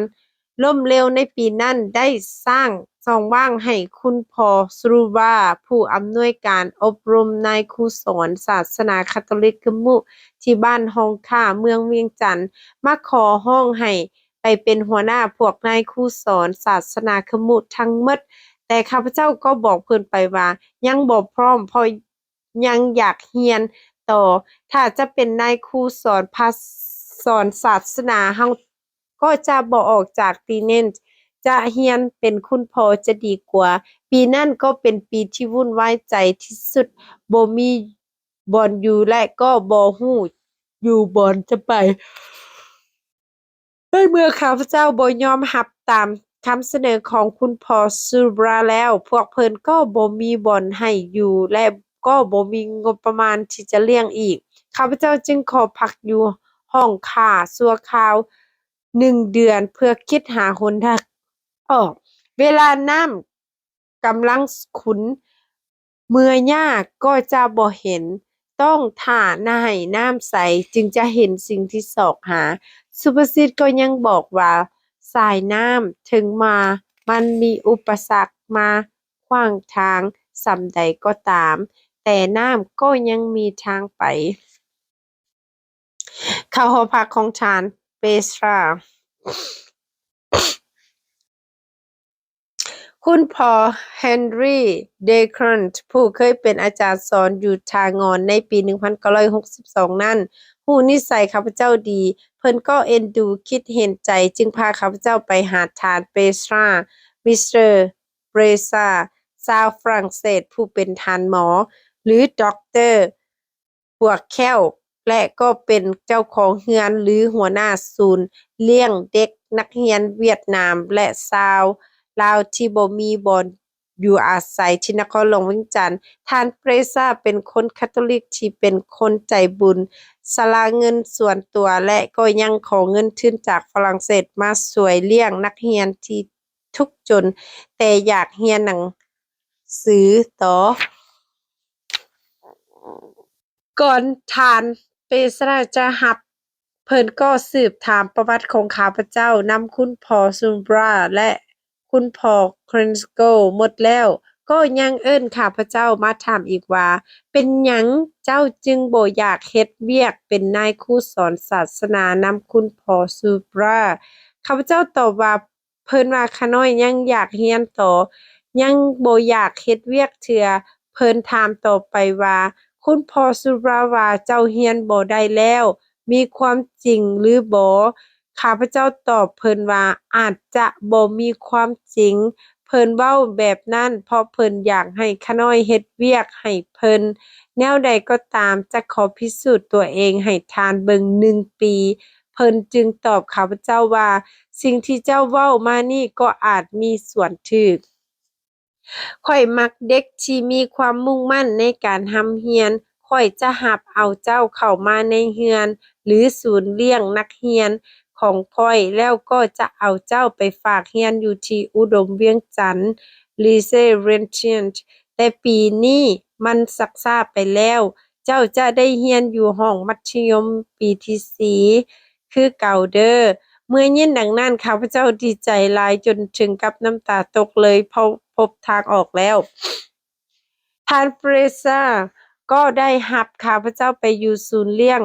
ລົ້ມເຫຼວໃນປີນັ້ນໄດ້ສ້າງຊ່ອງວ່າງໃຫ້ຄຸນພໍ່ Sruba ຜູ້ອຳນວຍການອົບຮົມນາຍຄູສອນສາສະໜາຄາໂຕລິກຂະມຸທີ່ບ້ານຮ່ອງຂ້າ ເມືອງວຽງຈັນ ມາຂໍຮ້ອງໃຫ້ໄປເປັນຫົວໜ້າພວກນາຍຄູສອນສາສະໜາຂະມຸທັງໝົດ, ແຕ່ຂ້າພະເຈົ້າກໍບອກເພິ່ນໄປວ່າຍັງບໍ່ພ້ອມ ເພາະ ຍັງຢາກຮຽນຕໍ່. ຖ້າຈະເປັນນາຍຄູສອນພາ ສອນສາສະໜາ, ເຮົາກໍຈະບໍ່ອອກຈາກ Teenage, ຈະຮຽນເປັນຄຸນພໍ່ຈະດີກວ່າ. ປີນັ້ນກໍເປັນປີທີ່ວຸ່ນວາຍໃຈທີ່ສຸດ, ບໍ່ມີບ່ອນຢູ່ ແລະ ກໍບໍ່ຮູ້ຢູ່ບ່ອນຈະໄປ. ໃນເມື່ອຂ້າພະເຈົ້າບໍ່ຍອມຮັບຕາມຄຳສະເໜີຂອງຄຸນພໍ່ Sruba ແລ້ວ, ພວກເພິ່ນກໍບໍ່ມີບ່ອນໃຫ້ຢູ່ ແລະ ກໍບໍ່ມີງົບປະມານທີ່ຈະລ້ຽງອີກ. ຂ້າພະເຈົ້າຈຶ່ງຂໍພັກຢູ່ຫ້ອງຂ້າຊົ່ວຄາວໜຶ່ງເດືອນ ເພື່ອຄິດຫາຫົນທາງອອກ. ເວລານ້ຳ ກຳລັງຂຸນ, ເມື່ອຍາກກໍຈະບໍ່ເຫັນ, ຕ້ອງຖ້າໃຫ້ນ້ຳໃສຈຶ່ງຈະເຫັນສິ່ງທີ່ຊອກຫາ. ສຸພາສິດກໍຍັງບອກວ່າ ສາຍນ້ຳເຖິງວ່າມັນມີອຸປະສັກມາຂວາງທາງສ່ຳໃດກໍຕາມ, ແຕ່ນ້ຳກໍຍັງມີທາງໄປ. ເຂົ້າຫໍພັກຂອງທ່ານ Petra. ຄຸນພໍ່ Henri Degrand ຜູ້ເຄີຍເປັນອາຈານສອນຢູ່ທ່າງ່ອນໃນປີໜຶ່ງພັນເກົ້າຮ້ອຍຫົກສິບສອງນັ້ນ ຮູ້ນິໄສຂ້າພະເຈົ້າດີ. ເພິ່ນກໍເອັນດູ, ຄິດເຫັນໃຈ, ຈຶ່ງພາຂ້າພະເຈົ້າໄປຫາທ່ານ Petra, ມິສເຕີ Petra ຊາວຝຣັ່ງເສດ ຜູ້ເປັນທ່ານໝໍ ຫຼື ດັອກເຕີ ປວກແຂ້ວ ແລະ ກໍເປັນເຈົ້າຂອງເຮືອນ ຫຼື ຫົວໜ້າສູນລ້ຽງເດັກນັກຮຽນຫວຽດນາມ ແລະ ຊາວລາວທີ່ບໍ່ມີບ່ອນຢູ່ອາໄສທີ່ນະຄອນຫຼວງວຽງຈັນ. ທ່ານ Petra ເປັນຄົນຄາໂຕລິກທີ່ເປັນຄົນໃຈບຸນ, ສະຫຼະເງິນສ່ວນຕົວ ແລະ ກໍຍັງຂໍເງິນທຶນຈາກຝຣັ່ງເສດມາຊ່ວຍລ້ຽງນັກຮຽນທີ່ທຸກຈົນ ແຕ່ຢາກຮຽນໜັງສືຕໍ່. ກ່ອນທ່ານ Petra ຈະຮັບ, ເພິ່ນກໍສືບຖາມປະຫວັດຂອງຂ້າພະເຈົ້ານຳຄຸນພໍ່ Sruba ແລະ ຄຸນພໍ່ Cransko ໝົດແລ້ວ, ກໍຍັງເອີ້ນຂ້າພະເຈົ້າມາຖາມອີກວ່າ, ເປັນຫຍັງເຈົ້າຈຶ່ງບໍ່ຢາກເຮັດວຽກເປັນນາຍຄູສອນສາສະໜານຳຄຸນພໍ່ Sruba? ຂ້າພະເຈົ້າຕອບວ່າ, ເພິ່ນວ່າຂ້ານ້ອຍຍັງຢາກຮຽນຕໍ່, ຍັງບໍ່ຢາກເຮັດວຽກເທື່ອ. ເພິ່ນຖາມຕໍ່ໄປວ່າ, ຄຸນພໍ່ Sruba ວ່າເຈົ້າຮຽນບໍ່ໄດ້ແລ້ວ, ມີຄວາມຈິງຫຼືບໍ່? ຂ້າພະເຈົ້າຕອບເພິ່ນວ່າ, ອາດຈະບໍ່ມີຄວາມຈິງ. ເພິ່ນເວົ້າແບບນັ້ນ ເພາະເພິ່ນຢາກໃຫ້ຂ້ານ້ອຍເຮັດວຽກໃຫ້ເພິ່ນ. ແນວໃດກໍຕາມ, ຈະຂໍພິສູດຕົວເອງໃຫ້ທ່ານເບິ່ງໜຶ່ງປີ. ເພິ່ນຈຶ່ງຕອບຂ້າພະເຈົ້າວ່າ, ສິ່ງທີ່ເຈົ້າເວົ້າມານີ້ກໍອາດມີສ່ວນຖືກ. ຂ້ອຍມັກເດັກທີ່ມີຄວາມມຸ່ງໝັ້ນໃນການຮ່ຳຮຽນ. ຂ້ອຍຈະຮັບເອົາເຈົ້າເຂົ້າມາໃນເຮືອນ ຫຼື ສູນລ້ຽງນັກຮຽນຂອງຂ້ອຍ, ແລ້ວກໍຈະເອົາເຈົ້າໄປຝາກຮຽນຢູ່ທີ່ອຸດົມວຽງຈັນ Lycée Vientiane. ແຕ່ປີນີ້ມັນຊັກຊ້າໄປແລ້ວ. ເຈົ້າຈະໄດ້ຮຽນຢູ່ຫ້ອງມັດທະຍົມປີທີສີ່ ຄືເກົ່າເດີ. ເມື່ອຍິນດັ່ງນັ້ນ, ຂ້າພະເຈົ້າດີໃຈຫຼາຍຈົນເຖິງກັບນ້ຳຕາຕົກເລີຍ, ເພາະພົບທາງອອກແລ້ວ. ທ່ານ Fraser ກໍໄດ້ຮັບຂ້າພະເຈົ້າໄປຢູ່ສູນລ້ຽງ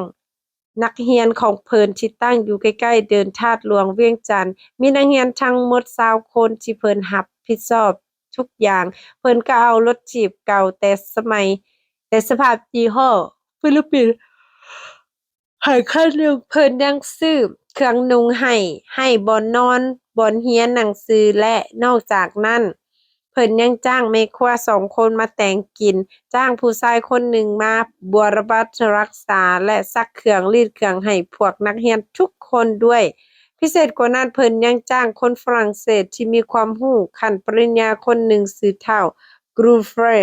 ນັກຮຽນຂອງເພິ່ນທີ່ຕັ້ງຢູ່ໃກ້ໆເດີ່ນທາດຫຼວງວຽງຈັນ. ມີນັກຮຽນທັງໝົດຊາວຄົນທີ່ເພິ່ນຮັບຜິດຊອບທຸກຢ່າງ. ເພິ່ນກໍເອົາລົດຖີບເກົ່າແຕ່ສະໄໝ, ແຕ່ສະພາບຍີ່ຫໍ້ຟີລິບປິນ ໃຫ້ຄັນໜຶ່ງ. ເພິ່ນຍັງຊື້ເຄື່ອງນຸ່ງໃຫ້, ໃຫ້ບ່ອນນອນ, ບ່ອນຮຽນໜັງສື ແລະ ນອກຈາກນັ້ນ, ເພິ່ນຍັງຈ້າງແມ່ຄົວສອງຄົນມາແຕ່ງກິນ, ຈ້າງຜູ້ຊາຍຄົນໜຶ່ງມາບົວລະບັດຮັກສາ ແລະ ຊັກເຄື່ອງ, ລີດເຄື່ອງໃຫ້ພວກນັກຮຽນທຸກຄົນດ້ວຍ. ພິເສດກວ່ານັ້ນ, ເພິ່ນຍັງຈ້າງຄົນຝຣັ່ງເສດທີ່ມີຄວາມຮູ້ຂັ້ນປະລິນຍາຄົນໜຶ່ງ, ຊື່ທ້າວ Gruffer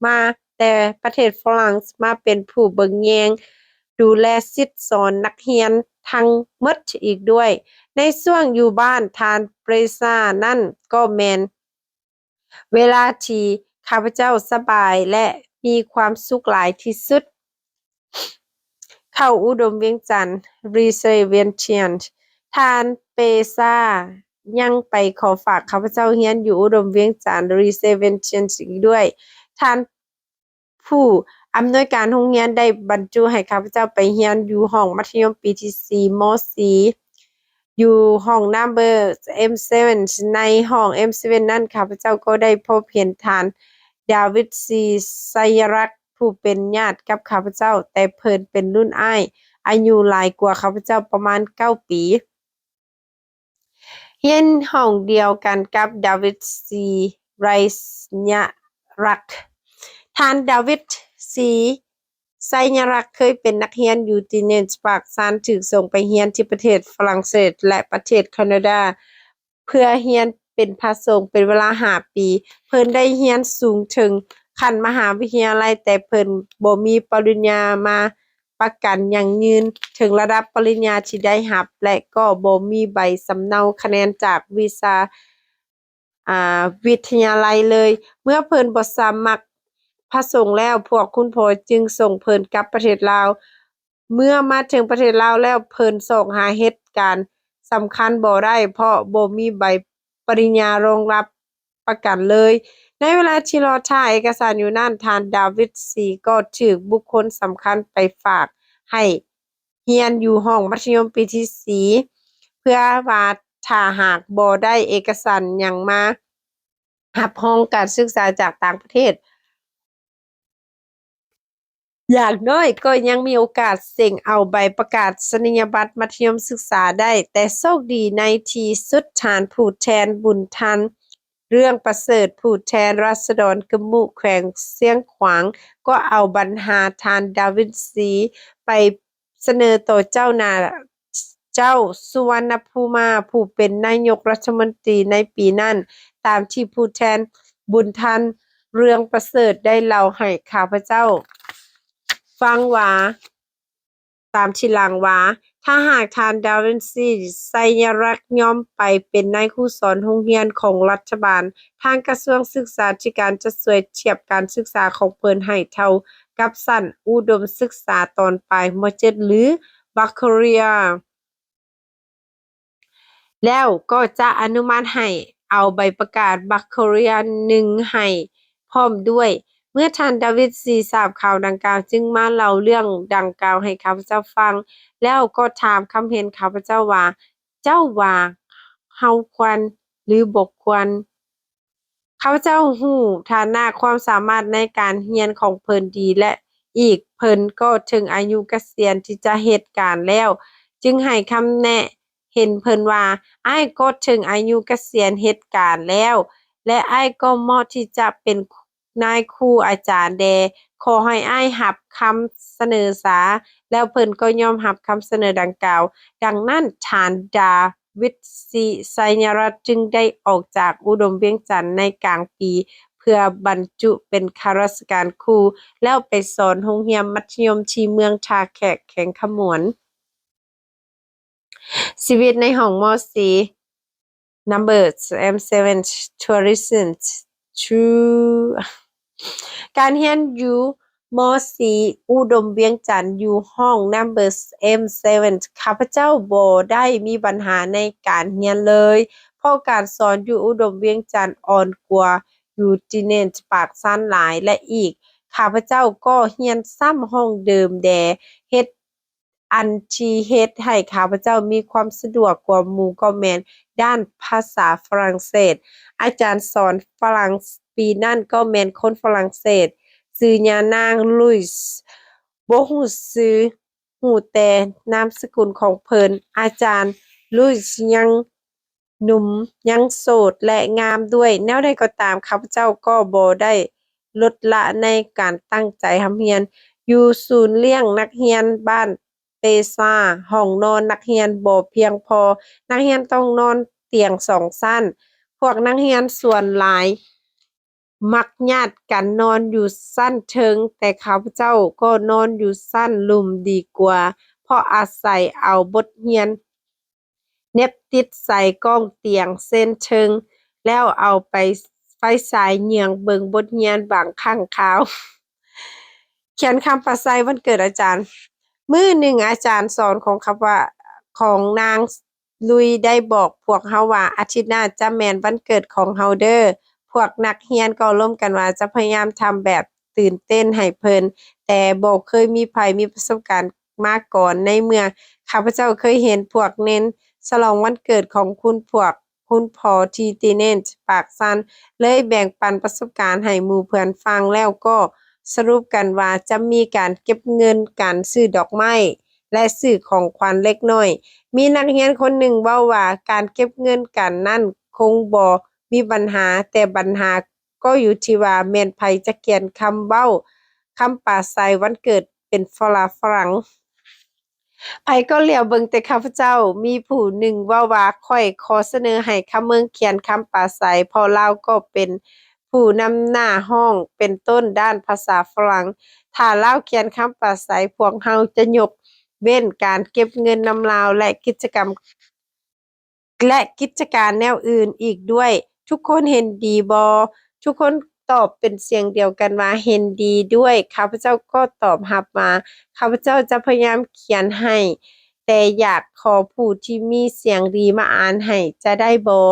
ມາແຕ່ປະເທດຝຣັ່ງ ມາເປັນຜູ້ເບິ່ງແຍງ ດູແລສິດສອນນັກຮຽນທັງໝົດອີກດ້ວຍ. ໃນຊ່ວງຢູ່ບ້ານທ່ານ Fraser ນັ້ນ ກໍແມ່ນເວລາທີ່ຂ້າພະເຈົ້າສະບາຍ ແລະ ມີຄວາມສຸກຫຼາຍທີ່ສຸດ. ເຂົ້າອຸດົມວຽງຈັນ Lycée Vientiane. ທ່ານ Fraser ຍັງໄປຂໍຝາກຂ້າພະເຈົ້າຮຽນຢູ່ອຸດົມວຽງຈັນ Lycée Vientiane ອີກດ້ວຍ. ທ່ານຜູ້ອຳນວຍການໂຮງຮຽນໄດ້ບັນຈຸໃຫ້ຂ້າພະເຈົ້າໄປຮຽນຢູ່ຫ້ອງມັດທະຍົມປີທີສີ່ ມໍສີ່ ຢູ່ຫ້ອງ number M seven. ໃນຫ້ອງ M seven ນັ້ນ ຂ້າພະເຈົ້າກໍໄດ້ພົບເຫັນທ່ານ ດາວິດ ຊີ ໄຊຍະຣັກ ຜູ້ເປັນຍາດກັບຂ້າພະເຈົ້າ, ແຕ່ເພິ່ນເປັນລຸ້ນອ້າຍ, ອາຍຸຫຼາຍກວ່າຂ້າພະເຈົ້າປະມານເກົ້າປີ. ຮຽນຫ້ອງດຽວກັນກັບ ດາວິດ ຊີ ໄຊຍະຣັກ. ທ່ານ ດາວິດ ຊີ ໄຊຍະຣັກ ເຄີຍເປັນນັກຮຽນຢູ່ Titanium Spa, ທ່ານຖືກສົ່ງໄປຮຽນທີ່ປະເທດຝຣັ່ງເສດ ແລະ ປະເທດຄານາດາ ເພື່ອຮຽນເປັນພະສົງເປັນເວລາຫ້າປີ. ເພິ່ນໄດ້ຮຽນສູງເຖິງຂັ້ນມະຫາວິທະຍາໄລ, ແຕ່ເພິ່ນບໍ່ມີປະລິນຍາມາປະກັນຢັ້ງຢືນເຖິງລະດັບປະລິນຍາທີ່ໄດ້ຮັບ ແລະ ກໍບໍ່ມີໃບສຳເນົາຄະແນນຈາກວິຊາ ອ່າ ວິທະຍາໄລເລີຍ. ເມື່ອເພິ່ນບໍ່ສະໝັກພະສົງແລ້ວ, ພວກຄຸນພໍ່ຈຶ່ງສົ່ງເພິ່ນກັບປະເທດລາວ. ເມື່ອມາເຖິງປະເທດລາວແລ້ວ, ເພິ່ນຊອກຫາເຫດການສຳຄັນບໍ່ໄດ້, ເພາະບໍ່ມີໃບປະລິນຍາຮອງຮັບປະກັນເລີຍ. ໃນເວລາທີ່ລໍຖ້າເອກະສານຢູ່ນັ້ນ, ທ່ານ ດາວິດ ຊີ ກໍຖືກບຸກຄົນສຳຄັນໄປຝາກໃຫ້ຮຽນຢູ່ຫ້ອງມັດທະຍົມປີທີສີ່ ເພື່ອວ່າຖ້າຫາກບໍ່ໄດ້ເອກະສານຫຍັງມາຮັບຮອງການສຶກສາຈາກຕ່າງປະເທດ, ຢ່າງໜ້ອຍກໍຍັງມີໂອກາດເສັງເອົາໃບປະກາດສະນີຍະບັດມັດທະຍົມສຶກສາໄດ້. ແຕ່ໂຊກດີໃນທີ່ສຸດ, ທ່ານຜູ້ແທນບຸນທັນ ເລື່ອງປະເສີດ ຜູ້ແທນລາຊະດອນກະມຸ ແຂວງຊຽງຂວາງ ກໍເອົາບັນຫາທ່ານ ດາວິດ ຊີ ໄປ ສະເໜີຕໍ່ເຈົ້າໜ້າ ເຈົ້າສຸວັນນະພູມາ ຜູ້ເປັນນາຍົກລັດຖະມົນຕີໃນປີນັ້ນ, ຕາມທີ່ຜູ້ແທນບຸນທັນ ເລື່ອງປະເສີດ ໄດ້ເລົ່າໃຫ້ຂ້າພະເຈົ້າຟັງວ່າ, ຕາມທີຫຼັງວ່າ, ຖ້າຫາກທ່ານ ດາວິນຊີ ໄຊຍະຣັກ ຍອມໄປເປັນນາຍຄູສອນໂຮງຮຽນຂອງລັດຖະບານ, ທາງກະຊວງສຶກສາທິການຈະຊ່ວຍທຽບການສຶກສາຂອງເພິ່ນໃຫ້ເທົ່າກັບຊັ້ນອຸດົມສຶກສາຕອນປາຍ ມໍເຈັດ ຫຼື ບັກຄາເຣຍ ແລ້ວກໍຈະອະນຸມັດໃຫ້ເອົາໃບປະກາດບັກຄາເຣຍ ໜຶ່ງ ໃຫ້ພ້ອມດ້ວຍ. ເມື່ອທ່ານ ດາວິດ ຊີ ຊາບຂ່າວດັ່ງກ່າວ, ຈຶ່ງມາເລົ່າເລື່ອງດັ່ງກ່າວໃຫ້ຂ້າພະເຈົ້າຟັງ, ແລ້ວກໍຖາມຄຳເຫັນຂ້າພະເຈົ້າວ່າ, ເຈົ້າວ່າເຮົາຄວນ ຫຼື ບໍ່ຄວນ? ເຂົາເຈົ້າຮູ້ຖານະຄວາມສາມາດໃນການຮຽນຂອງເພິ່ນດີ ແລະ ອີກເພິ່ນກໍເຖິງອາຍຸກະສຽນທີ່ຈະເຮັດການແລ້ວ, ຈຶ່ງໃຫ້ຄຳແນະເຫັນເພິ່ນວ່າ, ອ້າຍກໍເຖິງອາຍຸກະສຽນເຮັດການແລ້ວ ແລະ ອ້າຍກໍເໝາະທີ່ຈະເປັນ ນາຍຄູອາຈານແດ່ ຂໍໃຫ້ອ້າຍຮັບຄຳສະເໜີສາ. ແລ້ວເພິ່ນກໍຍອມຮັບຄຳສະເໜີດັ່ງກ່າວ. ດັ່ງນັ້ນ ທ່ານ ດາວິດ ໄຊຍະລັດ ຈຶ່ງໄດ້ອອກຈາກອຸດົມວຽງຈັນໃນກາງປີ ເພື່ອບັນຈຸເປັນຂ້າລາຊະການຄູ ແລ້ວໄປສອນໂຮງຮຽນມັດທະຍົມທີ່ເມືອງທ່າແຂກ ແຂວງຄຳມ່ວນ. ຊີວິດໃນຫ້ອງ ມໍສີ່ Numbers M seven Tourism True ການຮຽນຢູ່ ມໍສີ່ ອຸດົມວຽງຈັນ ຢູ່ຫ້ອງ Numbers M seven ຂ້າພະເຈົ້າບໍ່ໄດ້ມີບັນຫາໃນການຮຽນເລີຍ ເພາະການສອນຢູ່ອຸດົມວຽງຈັນອ່ອນກວ່າຢູ່ Dunedin ປາກຊັນ ຫຼາຍ ແລະ ອີກ ຂ້າພະເຈົ້າກໍຮຽນຊ້ຳຫ້ອງເດີມແດ່ ເຮັດ ອັນທີ່ເຮັດໃຫ້ຂ້າພະເຈົ້າມີຄວາມສະດວກກວ່າໝູ່ກໍແມ່ນດ້ານພາສາຝຣັ່ງເສດ. ອາຈານສອນຝຣັ່ງປີນັ້ນກໍແມ່ນຄົນຝຣັ່ງເສດ, ຊື່ຍານາງ ລຸຍສ໌ ບໍ່ຮູ້ຊື່, ຮູ້ແຕ່ນາມສະກຸນຂອງເພິ່ນ. ອາຈານ ລຸຍສ໌ ຍັງ ໜຸ່ມ, ຍັງໂສດ ແລະ ງາມດ້ວຍ. ແນວໃດກໍຕາມ, ຂ້າພະເຈົ້າກໍບໍ່ໄດ້ລົດລະໃນການຕັ້ງໃຈຮ່ຳຮຽນ. ຢູ່ສູນລ້ຽງນັກຮຽນບ້ານເຕຊາ, ຫ້ອງນອນນັກຮຽນບໍ່ພຽງພໍ, ນັກຮຽນຕ້ອງນອນຕຽງສອງຊັ້ນ. ພວກນັກຮຽນສ່ວນຫຼາຍມັກຍາດກັນນອນຢູ່ຊັ້ນເທິງ, ແຕ່ຂ້າພະເຈົ້າກໍນອນຢູ່ຊັ້ນລຸ່ມດີກວ່າ, ເພາະອາໄສເອົາບົດຮຽນ ເນັບຕິດໃສ່ກ້ອງຕຽງເສັ້ນເທິງ ແລ້ວເອົາໄປ ໄຟສາຍເຍືອງເບິ່ງບົດຮຽນບາງຄັ້ງຄາວ. ຂຽນຄຳປາໄສວັນເກີດອາຈານ. ມື້ໜຶ່ງອາຈານສອນຂອງຂ້າພະ ຂອງນາງ ລຸຍ ໄດ້ບອກພວກເຮົາວ່າ ອາທິດໜ້າຈະແມ່ນວັນເກີດຂອງເຮົາເດີ້. ພວກນັກຮຽນກໍລົມກັນວ່າຈະພະຍາຍາມທຳແບບຕື່ນເຕັ້ນໃຫ້ເພິ່ນ, ແຕ່ບໍ່ເຄີຍມີໃຜມີປະສົບການ ມາກ່ອນ. ໃນເມື່ອຂ້າພະເຈົ້າເຄີຍເຫັນພວກເນນສະຫຼອງວັນເກີດຂອງຄຸນພວກ ຄຸນພໍ່ທີ່ Dunedin ປາກຊັນ ເລີຍແບ່ງປັນປະສົບການໃຫ້ໝູ່ເພື່ອນຟັງ, ແລ້ວກໍສະຫຼຸບກັນວ່າຈະມີການເກັບເງິນການຊື້ດອກໄມ້ ແລະ ຊື້ຂອງຂວັນເລັກນ້ອຍ. ມີນັກຮຽນຄົນໜຶ່ງເວົ້າວ່າ ການເກັບເງິນກັນນັ້ນຄົງບໍ່ມີບັນຫາ, ແຕ່ບັນຫາ ກໍຢູ່ທີ່ວ່າແມ່ນໃຜຈະຂຽນຄຳເວົ້າ, ຄຳປາໄສວັນເກີດເປັນພາສາຝຣັ່ງ. ໃຜກໍຫຼຽວເບິ່ງແຕ່ຂ້າພະເຈົ້າ. ມີຜູ້ໜຶ່ງເວົ້າວ່າ ຂ້ອຍຂໍສະເໜີໃຫ້ຄຳເມືອງຂຽນຄຳປາໄສ, ເພາະລາວກໍເປັນຜູ້ນຳໜ້າຫ້ອງເປັນຕົ້ນດ້ານພາສາຝຣັ່ງ. ຖ້າລາວຂຽນຄຳປາໄສ, ພວກເຮົາຈະຍົກເວັ້ນການເກັບເງິນນຳລາວ ແລະ ກິດຈະກຳ ແລະ ກິດຈະການແນວອື່ນອີກດ້ວຍ. ທຸກຄົນເຫັນດີບໍ່? ທຸກຄົນຕອບເປັນສຽງດຽວກັນວ່າ ເຫັນດີດ້ວຍ. ຂ້າພະເຈົ້າກໍຕອບຮັບວ່າ ຂ້າພະເຈົ້າຈະພະຍາຍາມຂຽນໃຫ້, ແຕ່ຢາກຂໍຜູ້ທີ່ມີສຽງດີມາອ່ານໃຫ້ຈະໄດ້ບໍ່?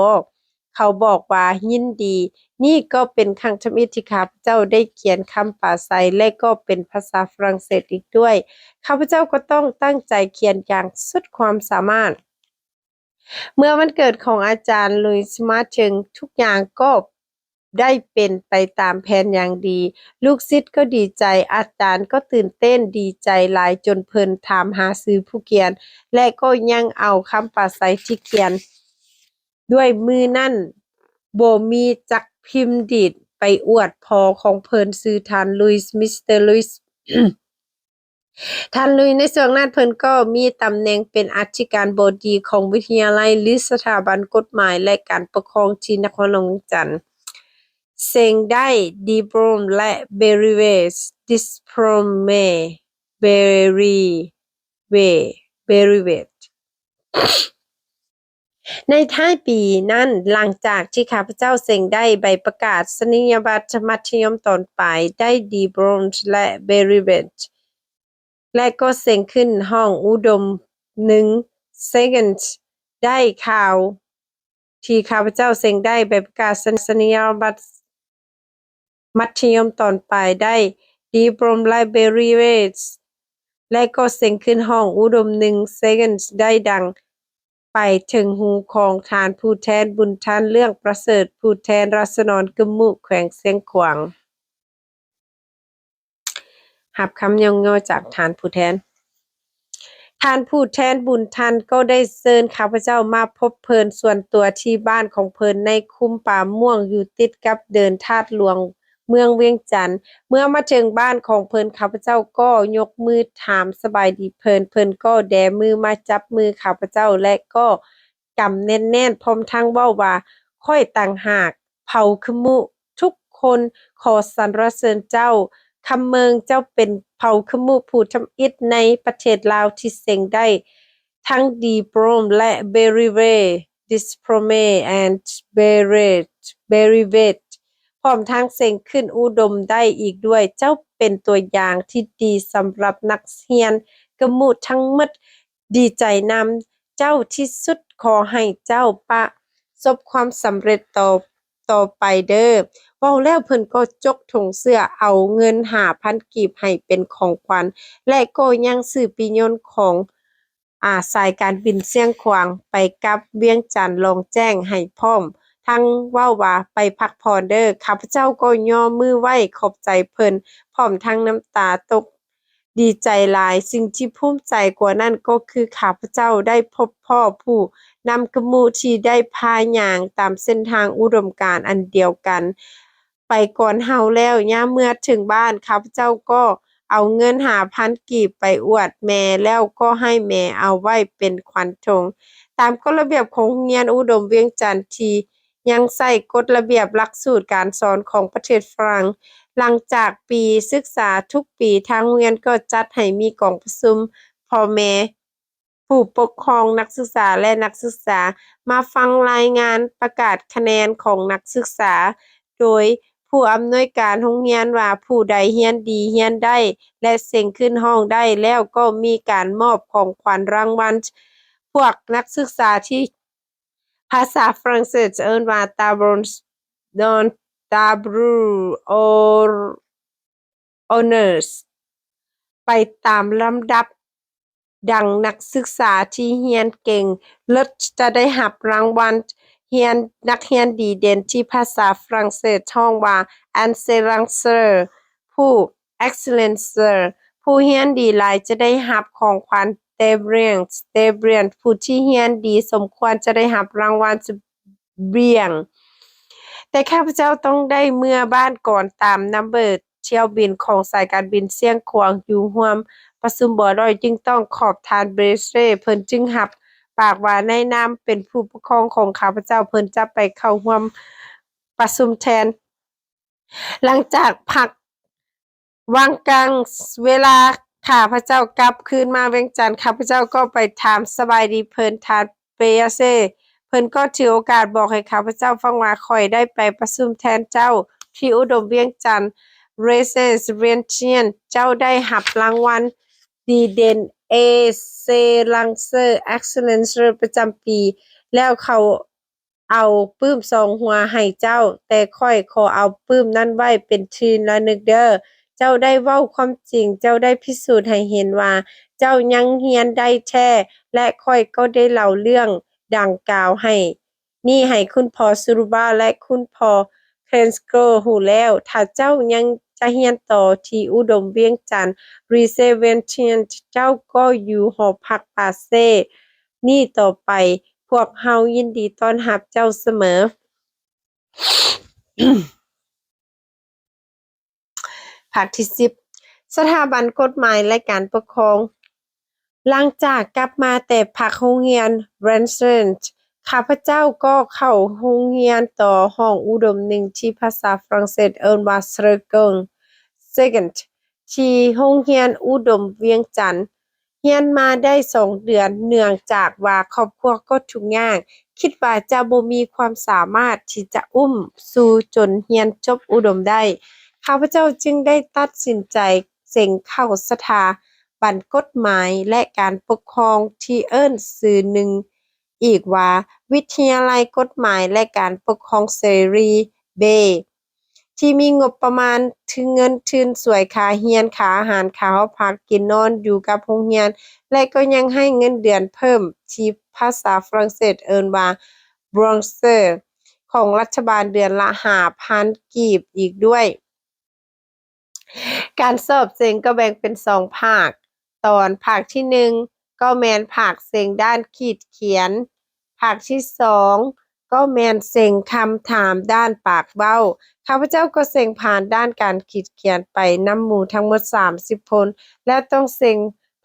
ເຂົາບອກວ່າ ຍິນດີ. ນີ້ກໍເປັນຄັ້ງທຳອິດທີ່ຂ້າພະເຈົ້າໄດ້ຂຽນຄຳປາໄສ ແລະ ກໍເປັນພາສາຝຣັ່ງເສດອີກດ້ວຍ. ຂ້າພະເຈົ້າກໍຕ້ອງຕັ້ງໃຈຂຽນຢ່າງສຸດຄວາມສາມາດ. ເມື່ອວັນເກີດຂອງອາຈານ ລຸຍສ໌ ມາເຖິງ, ທຸກຢ່າງກໍໄດ້ເປັນໄປຕາມແຜນຢ່າງດີ. ລູກສິດກໍດີໃຈ, ອາຈານກໍຕື່ນເຕັ້ນດີໃຈຫຼາຍ ຈົນເພິ່ນຖາມຫາຊື່ຜູ້ຂຽນ ແລະ ກໍຍັງເອົາຄຳປາໄສທີ່ຂຽນດ້ວຍມືນັ້ນ ບໍ່ມີຈັກພິມດີດ ໄປອວດພໍ່ຂອງເພິ່ນ, ຊື່ທ່ານ ລຸຍສ໌, ມິສເຕີ ລຸຍສ໌. ທ່ານ ລຸຍສ໌ ໃນຊ່ວງນັ້ນເພິ່ນກໍມີຕຳແໜ່ງເປັນອະທິການບໍດີຂອງວິທະຍາໄລ ຫຼື ສະຖາບັນກົດໝາຍ ແລະ ການປົກຄອງທີ່ນະຄອນຫຼວງວຽງຈັນ. ເສັງໄດ້ ດີໂບຣມ ແລະ ເບຣິເວດ ດິບໂຣມ ເບຣິເວດ ເບຣິເວດ. ໃນທ້າຍປີນັ້ນ, ຫຼັງຈາກທີ່ຂ້າພະເຈົ້າເສັງໄດ້ໃບປະກາດສະນີຍະບັດມັດທະຍົມຕອນປາຍໄດ້ດີໂບຣນ ແລະ ເບຣິເວັດ ແລະ ກໍເສັງຂຶ້ນຫ້ອງອຸດົມໜຶ່ງ ເຊກັນ ໄດ້ຂ່າວທີ່ຂ້າພະເຈົ້າເສັງໄດ້ໃບປະກາດສະນີຍະບັດ ມັດທະຍົມຕອນປາຍໄດ້ດີໂບຣມ ແລະ ເບຣິເວັດ ແລະ ກໍເສັງຂຶ້ນຫ້ອງອຸດົມໜຶ່ງ ເຊກັນ ໄດ້ດັງໄປເຖິງຫູຂອງທ່ານຜູ້ແທນບຸນທັນ ເລື່ອງປະເສີດ ຜູ້ແທນລາຊະດອນກຶມມຸ ແຂວງຊຽງຂວາງ. ຮັບຄຳຍ້ອງຍໍຈາກທ່ານຜູ້ແທນ. ທ່ານຜູ້ແທນບຸນທັນກໍໄດ້ເຊີນຂ້າພະເຈົ້າມາພົບເພິ່ນສ່ວນຕົວທີ່ບ້ານຂອງເພິ່ນໃນຄຸ້ມປ່າມ່ວງ ຢູ່ຕິດກັບເດີ່ນທາດຫຼວງ ເມືອງວຽງຈັນ. ເມື່ອມາເຖິງບ້ານຂອງເພິ່ນ, ຂ້າພະເຈົ້າກໍຍົກມືຖາມສະບາຍດີເພິ່ນ, ເພິ່ນກໍແບມືມາຈັບມືຂ້າພະເຈົ້າ ແລະ ກໍກຳແໜ້ນໆ ພ້ອມທັງເວົ້າວ່າ, ຂ້ອຍຕ່າງຫາກເຜົ່າຂະມຸ, ທຸກຄົນຂໍສັນລະເສີນເຈົ້າ. ຄຳເມີງ, ເຈົ້າເປັນເຜົ່າຂະມຸຜູ້ທຳອິດໃນປະເທດລາວທີ່ເສັງໄດ້ທັງ diploma ແລະ berive diploma and berive berive ພ້ອມທັງເສັງຂຶ້ນອຸດົມໄດ້ອີກດ້ວຍ. ເຈົ້າເປັນຕົວຢ່າງທີ່ດີສຳລັບນັກຮຽນຂະມຸທັງໝົດ. ດີໃຈນຳເຈົ້າທີ່ສຸດ. ຂໍໃຫ້ເຈົ້າປະສົບຄວາມສຳເລັດຕໍ່ ຕໍ່ໄປເດີ້. ເວົ້າແລ້ວເພິ່ນກໍຈົກຖົງເສື້ອເອົາເງິນຫ້າພັນກີບໃຫ້ເປັນຂອງຂວັນ ແລະ ກໍຍັງຊື້ປີ້ຍົນຂອງ ອາ ສາຍການບິນຊຽງຂວາງໄປກັບວຽງຈັນລ່ອງແຈ້ງໃຫ້ພ້ອມ ທັງເວົ້າວ່າ, ໄປພັກຜ່ອນເດີ້. ຂ້າພະເຈົ້າກໍຍົກມືໄຫວ້ຂອບໃຈເພິ່ນ ພ້ອມທັງນ້ຳຕາຕົກ ດີໃຈຫຼາຍ. ສິ່ງທີ່ພູມໃຈກວ່ານັ້ນກໍຄື ຂ້າພະເຈົ້າໄດ້ພົບພໍ້ຜູ້ນຳຂະມຸທີ່ໄດ້ພາຍ່າງຕາມເສັ້ນທາງອຸດົມການອັນດຽວກັນໄປກ່ອນເຮົາແລ້ວ. ຍາມເມື່ອເຖິງບ້ານ, ຂ້າພະເຈົ້າກໍເອົາເງິນຫ້າພັນກີບໄປອວດແມ່ ແລ້ວກໍໃຫ້ແມ່ເອົາໄວ້ເປັນຂວັນຖົງ. ຕາມກົດລະບຽບຂອງໂຮງຮຽນອຸດົມວຽງຈັນທີ່ ຍັງໃຊ້ກົດລະບຽບຫຼັກສູດການສອນຂອງປະເທດຝຣັ່ງ. ຫຼັງຈາກປີສຶກສາທຸກປີ, ທາງໂຮງຮຽນກໍຈັດໃຫ້ມີກອງປະຊຸມພໍ່ແມ່, ຜູ້ປົກຄອງນັກສຶກສາ ແລະ ນັກສຶກສາ ມາຟັງລາຍງານປະກາດຄະແນນຂອງນັກສຶກສາ ໂດຍຜູ້ອຳນວຍການໂຮງຮຽນວ່າ ຜູ້ໃດຮຽນດີ, ຮຽນໄດ້ ແລະ ເສັງຂຶ້ນຫ້ອງໄດ້ແລ້ວ ກໍມີການມອບຂອງຂວັນລາງວັນ. ພວກນັກສຶກສາທີ່ ພາສາຝຣັ່ງເສດເອີ້ນວ່າ table d'hon-, table d'honneur ໄປຕາມລຳດັບ ດັ່ງນັກສຶກສາທີ່ຮຽນເກັ່ງເລີດຈະໄດ້ຮັບລາງວັນຮຽນ ນັກຮຽນດີເດັ່ນທີ່ພາສາຝຣັ່ງເສດຮ້ອງວ່າ excellence, ຜູ້ excellence, ຜູ້ຮຽນດີຫຼາຍຈະໄດ້ຮັບຂອງຂວັນ très bien, très bien, ຜູ້ທີ່ຮຽນດີສົມຄວນຈະໄດ້ຮັບລາງວັນ brillant. ແຕ່ຂ້າພະເຈົ້າຕ້ອງໄດ້ເມືອບ້ານກ່ອນຕາມນຳເບີຖ້ຽວບິນຂອງສາຍການບິນຊຽງຂວາງ ຢູ່ຮ່ວມປະຊຸມບໍ່ໄດ້ ຈຶ່ງຕ້ອງຂອບທ່ານ Blessé, ເພິ່ນຈຶ່ງຮັບປາກວ່າໃນນາມເປັນຜູ້ປົກຄອງຂອງຂ້າພະເຈົ້າ ເພິ່ນຈະໄປເຂົ້າຮ່ວມປະຊຸມແທນ. ຫຼັງຈາກພັກ ຫວ່າງກາງເວລາ ຂ້າພະເຈົ້າກັບຄືນມາວຽງຈັນ, ຂ້າພະເຈົ້າກໍໄປຖາມສະບາຍດີເພິ່ນ, ທ່ານ Blessé ເພິ່ນກໍຖືໂອກາດບອກໃຫ້ຂ້າພະເຈົ້າຟັງວ່າ ຂ້ອຍໄດ້ໄປປະຊຸມແທນເຈົ້າທີ່ອຸດົມວຽງຈັນ Régence Vientiane, ເຈົ້າໄດ້ຮັບລາງວັນດີເດັ່ນ Excellence, Excellence ປະຈຳປີ ແລ້ວເຂົາ ເອົາປຶ້ມສອງຫົວໃຫ້ເຈົ້າ, ແຕ່ຂ້ອຍຂໍເອົາປຶ້ມນັ້ນໄວ້ເປັນທີ່ລະນຶກເດີ້. ເຈົ້າໄດ້ເວົ້າຄວາມຈິງ, ເຈົ້າໄດ້ພິສູດໃຫ້ເຫັນວ່າເຈົ້າຍັງຮຽນໄດ້ແທ້, ແລະ ຂ້ອຍກໍໄດ້ເລົ່າເລື່ອງດັ່ງກ່າວໃຫ້ ນີ້ໃຫ້ຄຸນພໍ່ Suruba ແລະ ຄຸນພໍ່ Cresco ຮູ້ແລ້ວ. ຖ້າເຈົ້າຍັງຈະຮຽນຕໍ່ທີ່ອຸດົມວຽງຈັນ Lycée Vientiane, ເຈົ້າກໍຢູ່ຫໍພັກ Passage ນີ້ຕໍ່ໄປ, ພວກເຮົາຍິນດີຕ້ອນຮັບເຈົ້າສະເໝີ. ພາກທີສິບ ສະຖາບັນກົດໝາຍ ແລະ ການປົກຄອງ. ຫຼັງຈາກກັບມາແຕ່ພັກໂຮງຮຽນ Vincennes, ຂ້າພະເຈົ້າກໍເຂົ້າໂຮງຮຽນຕໍ່ຫ້ອງອຸດົມໜຶ່ງທີ່ພາສາຝຣັ່ງເສດເອີ້ນວ່າ Seconde, Seconde ທີ່ໂຮງຮຽນອຸດົມວຽງຈັນ. ຮຽນມາໄດ້ສອງເດືອນ, ເນື່ອງຈາກວ່າຄອບຄົວກໍທຸກຍາກ, ຄິດວ່າຈະບໍ່ມີຄວາມສາມາດທີ່ຈະອຸ້ມຊູ່ຈົນຮຽນຈົບອຸດົມໄດ້. ຂ້າພະເຈົ້າຈຶ່ງໄດ້ຕັດສິນໃຈເສັງເຂົ້າສະຖາບັນກົດໝາຍ ແລະ ການປົກຄອງທີ່ເອີ້ນຊື່ໜຶ່ງອີກວ່າ ວິທະຍາໄລກົດໝາຍ ແລະ ການປົກຄອງເສລີ Bay ທີ່ມີງົບປະມານເງິນທຶນສວຍຄ່າຮຽນ, ຄ່າອາຫານ, ຄ່າຫໍພັກ, ກິນນອນຢູ່ກັບໂຮງຮຽນ ແລະ ກໍຍັງໃຫ້ເງິນເດືອນເພີ່ມ ທີ່ພາສາຝຣັ່ງເສດເອີ້ນວ່າ bourse ຂອງລັດຖະບານເດືອນລະຫ້າພັນກີບອີກດ້ວຍ. ການສອບເສັງກໍແບ່ງເປັນສອງພາກຕອນ, ພາກທີໜຶ່ງກໍແມ່ນພາກເສັງດ້ານຂີດຂຽນ, ພາກທີສອງ ກໍແມ່ນເສັງຄຳຖາມດ້ານປາກເວົ້າ. ຂ້າພະເຈົ້າກໍເສັງຜ່ານດ້ານການຂີດຂຽນໄປນຳໝູ່ທັງໝົດສາມສິບຄົນ ແລະ ຕ້ອງເສັງ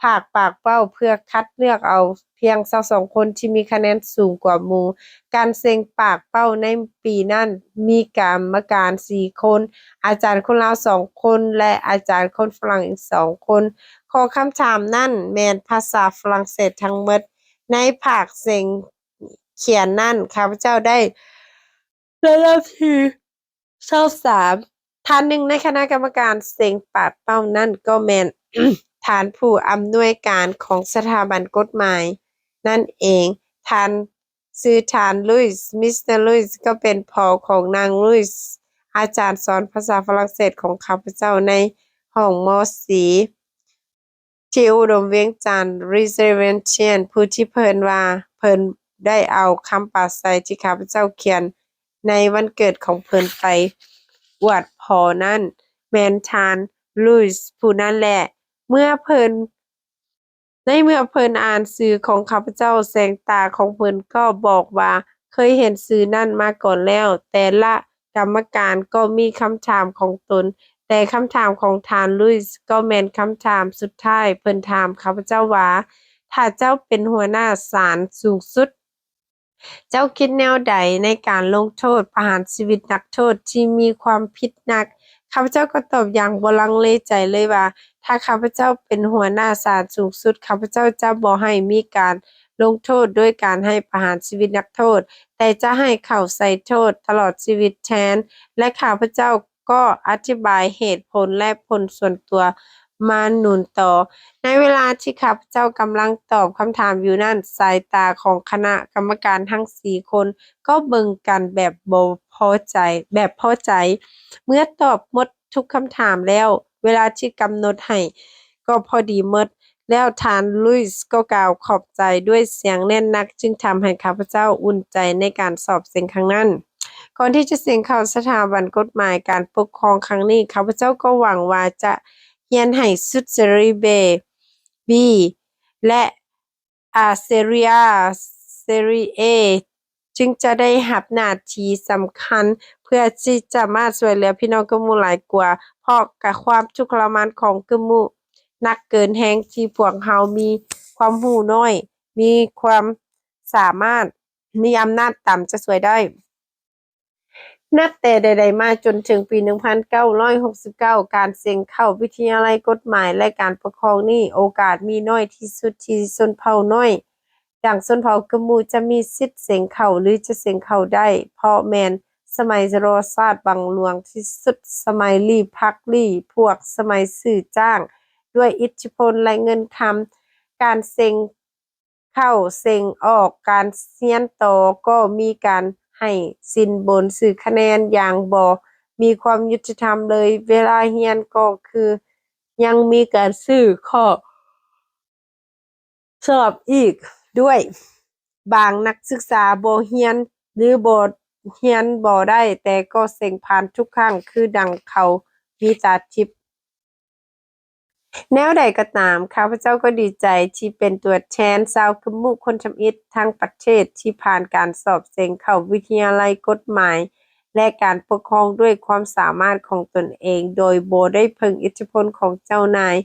ພາກປາກເປົ້າເພື່ອຄັດເລືອກເອົາພຽງຊາວສອງຄົນທີ່ມີຄະແນນສູງກວ່າໝູ່. ການເສັງປາກເປົ້າໃນປີນັ້ນມີກຳມະການສີ່ຄົນ, ອາຈານຄົນລາວສອງຄົນ ແລະ ອາຈານຄົນຝຣັ່ງອີກສອງຄົນ. ຂໍ້ຄຳຖາມນັ້ນແມ່ນພາສາຝຣັ່ງເສດທັງໝົດ. ໃນພາກເສັງຂຽນນັ້ນ ຂ້າພະເຈົ້າໄດ້ ລະດັບທີຊາວສາມ. ທ່ານໜຶ່ງໃນຄະນະກຳມະການເສັງປາກເປົ້ານັ້ນກໍແມ່ນ ທ່ານຜູ້ອຳນວຍການຂອງສະຖາບັນກົດໝາຍນັ້ນເອງ. ທ່ານ ຊື່ທ່ານ ລຸຍສ໌. ມິສເຕີ ລຸຍສ໌ ກໍເປັນພໍ່ຂອງນາງ ລຸຍສ໌ ອາຈານສອນພາສາຝຣັ່ງເສດຂອງຂ້າພະເຈົ້າໃນຫ້ອງ ມ.ສີ່ ທີ່ອຸດົມວຽງຈັນ Reservation, ຜູ້ທີ່ເພິ່ນວ່າເພິ່ນໄດ້ເອົາຄຳປາໄສທີ່ຂ້າພະເຈົ້າຂຽນໃນວັນເກີດຂອງເພິ່ນໄປອວດພໍ່ນັ້ນ ແມ່ນທ່ານ ລຸຍສ໌ ຜູ້ນັ້ນແຫຼະ. ເມື່ອເພິ່ນ ໃນເມື່ອເພິ່ນອ່ານຊື່ຂອງຂ້າພະເຈົ້າ, ແສງຕາຂອງເພິ່ນກໍບອກວ່າເຄີຍເຫັນຊື່ນັ້ນມາກ່ອນແລ້ວ. ແຕ່ລະກຳມະການກໍມີຄຳຖາມຂອງຕົນ, ແຕ່ຄຳຖາມຂອງທ່ານ ລຸຍສ໌ ກໍແມ່ນຄຳຖາມສຸດທ້າຍ. ເພິ່ນຖາມຂ້າພະເຈົ້າວ່າ, ຖ້າເຈົ້າເປັນຫົວໜ້າສານສູງສຸດ, ເຈົ້າຄິດແນວໃດໃນການລົງໂທດປະຫານຊີວິດນັກໂທດທີ່ມີຄວາມຜິດໜັກ? ຂ້າພະເຈົ້າກໍຕອບຢ່າງບໍ່ລັງເລໃຈເລີຍວ່າ, ຖ້າຂ້າພະເຈົ້າເປັນຫົວໜ້າສານສູງສຸດ, ຂ້າພະເຈົ້າຈະບໍ່ໃຫ້ມີການລົງໂທດດ້ວຍການໃຫ້ປະຫານຊີວິດນັກໂທດ, ແຕ່ຈະໃຫ້ເຂົາໃສ່ໂທດຕະຫຼອດຊີວິດແທນ. ແລະ ຂ້າພະເຈົ້າ ກໍອະທິບາຍເຫດຜົນ ແລະ ຜົນສ່ວນຕົວມາໜູນຕໍ່. ໃນເວລາທີ່ຂ້າພະເຈົ້າກຳລັງຕອບຄຳຖາມຢູ່ນັ້ນ, ສາຍຕາຂອງຄະນະກຳມະການທັງສີ່ຄົນກໍເບິ່ງກັນແບບບໍ່ພໍໃຈ, ແບບພໍໃຈ. ເມື່ອຕອບໝົດທຸກຄຳຖາມແລ້ວ, ເວລາທີ່ກຳນົດໃຫ້ກໍພໍດີໝົດ. ແລ້ວທ່ານ ລຸຍສ໌ ກໍກ່າວຂອບໃຈດ້ວຍສຽງແໜ້ນໜັກ, ຈຶ່ງທຳໃຫ້ຂ້າພະເຈົ້າອຸ່ນໃຈໃນການສອບເສັງຄັ້ງນັ້ນ. ກ່ອນທີ່ຈະເສັງເຂົ້າສະຖາບັນກົດໝາຍການປົກຄອງຄັ້ງນີ້, ຂ້າພະເຈົ້າກໍຫວັງວ່າຈະຮຽນໃຫ້ສຸດເຊຣີເບ ບີ ແລະ ອາເຊເຣຍ ເຊຣີເອ ຈຶ່ງຈະໄດ້ຮັບໜ້າທີ່ສຳຄັນ ເພື່ອທີ່ຈະສາມາດຊ່ວຍເຫຼືອພີ່ນ້ອງກຶມມຸຫຼາຍກວ່າ, ເພາະກະຄວາມທຸກທໍລະມານຂອງກຶມມຸໜັກເກີນແຮງທີ່ພວກເຮົາມີຄວາມຮູ້ໜ້ອຍ, ມີຄວາມສາມາດ, ມີອຳນາດຕ່ຳຈະຊ່ວຍໄດ້. ນັບແຕ່ໃດໆມາຈົນເຖິງປີໜຶ່ງພັນເກົ້າຮ້ອຍຫົກສິບເກົ້າ ການເສັງເຂົ້າວິທະຍາໄລກົດໝາຍ ແລະ ການປົກຄອງນີ້ ໂອກາດມີໜ້ອຍທີ່ສຸດທີ່ຊົນເຜົ່ານ້ອຍ ດັ່ງຊົນເຜົ່າກຶມມຸຈະມີສິດເສັງເຂົ້າ ຫຼື ຈະເສັງເຂົ້າໄດ້ ເພາະແມ່ນສະໄໝລໍຊາດບັງຫຼວງທີ່ສຸດ, ສະໄໝລີພັກລີ, ພວກສະໄໝຊື້ຈ້າງດ້ວຍອິດທິພົນ ແລະ ເງິນຄຳ. ການເສັງເຂົ້າເສັງອອກ, ການຮຽນຕໍ່ກໍມີການໃຫ້ສິນບົນຊື່ຄະແນນຢ່າງບໍ່ມີຄວາມຍຸຕິທຳເລີຍ. ເວລາຮຽນກໍຄືຍັງມີການຊື້ຂໍ້ ສອບອີກດ້ວຍ. ບາງນັກສຶກສາບໍ່ຮຽນ ຫຼື ບໍ່ຮຽນບໍ່ໄດ້, ແຕ່ກໍເສັງຜ່ານທຸກຄັ້ງ ຄືດັ່ງເຂົາມີຕາທິບ. ແນວໃດກໍຕາມ, ຂ້າພະເຈົ້າກໍດີໃຈທີ່ເປັນຕົວແທນຊາວກຶມມຸຄົນທຳອິດທັງປະເທດ ທີ່ຜ່ານການສອບເສັງເຂົ້າວິທະຍາໄລກົດໝາຍ ແລະ ການປົກຄອງດ້ວຍຄວາມສາມາດຂອງຕົນເອງ ໂດຍບໍ່ໄດ້ເພິ່ງອິດທິພົນຂອງເຈົ້ານາຍ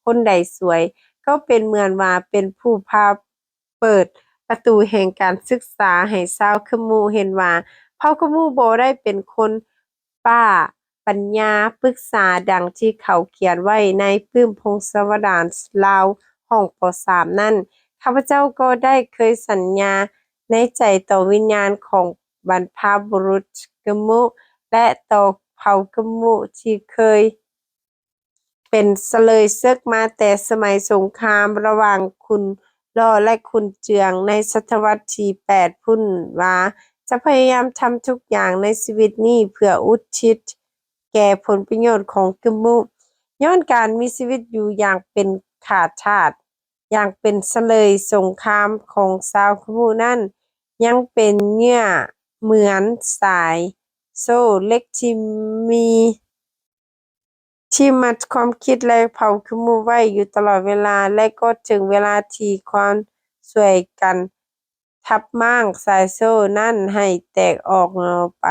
ຄົນໃດຊ່ວຍ, ກໍເປັນເໝືອນວ່າເປັນຜູ້ພາເປີດປະຕູແຫ່ງການສຶກສາໃຫ້ຊາວກຶມມຸເຫັນວ່າ ເຜົ່າກຶມມຸບໍ່ໄດ້ເປັນຄົນປ້າປັນຍາປຶກສາ ດັ່ງທີ່ເຂົາຂຽນໄວ້ໃນປຶ້ມພົງສະວະດານລາວຫ້ອງ ປໍສາມນັ້ນ. ຂ້າພະເຈົ້າກໍໄດ້ເຄີຍສັນຍາໃນໃຈຕໍ່ວິນຍານຂອງ ບັນພະບຸລຸດກຶມມຸ ແລະ ຕໍ່ເຜົ່າກຶມມຸທີ່ເຄີຍເປັນສະເລີຍເສິກມາແຕ່ສະໄໝສົງຄາມລະຫວ່າງຄຸນຫຼໍ່ ແລະ ຄຸນເຈືອງ ໃນສະຕະວັດທີແປດພຸ້ນວ່າ ຈະພະຍາຍາມທຳທຸກຢ່າງໃນຊີວິດນີ້ເພື່ອອຸທິດແກ່ຜົນປະໂຫຍດຂອງກຶມມຸ. ຍ້ອນການມີຊີວິດຢູ່ຢ່າງເປັນຂ້າທາດ, ຢ່າງເປັນສະເລີຍສົງຄາມຂອງຊາວກຶມມຸນັ້ນ ຍັງເປັນເຫຍື່ອເໝືອນສາຍໂສ້ເຫຼັກທີ່ມີ ທີ່ມັດຄວາມຄິດ ແລະ ເຜົ່າກຶມມຸໄວ້ຢູ່ຕະຫຼອດເວລາ ແລະ ກໍເຖິງເວລາທີ່ຄວນຊ່ວຍກັນ ທັບມ້າງສາຍໂສ້ນັ້ນໃຫ້ແຕກອອກໄປ.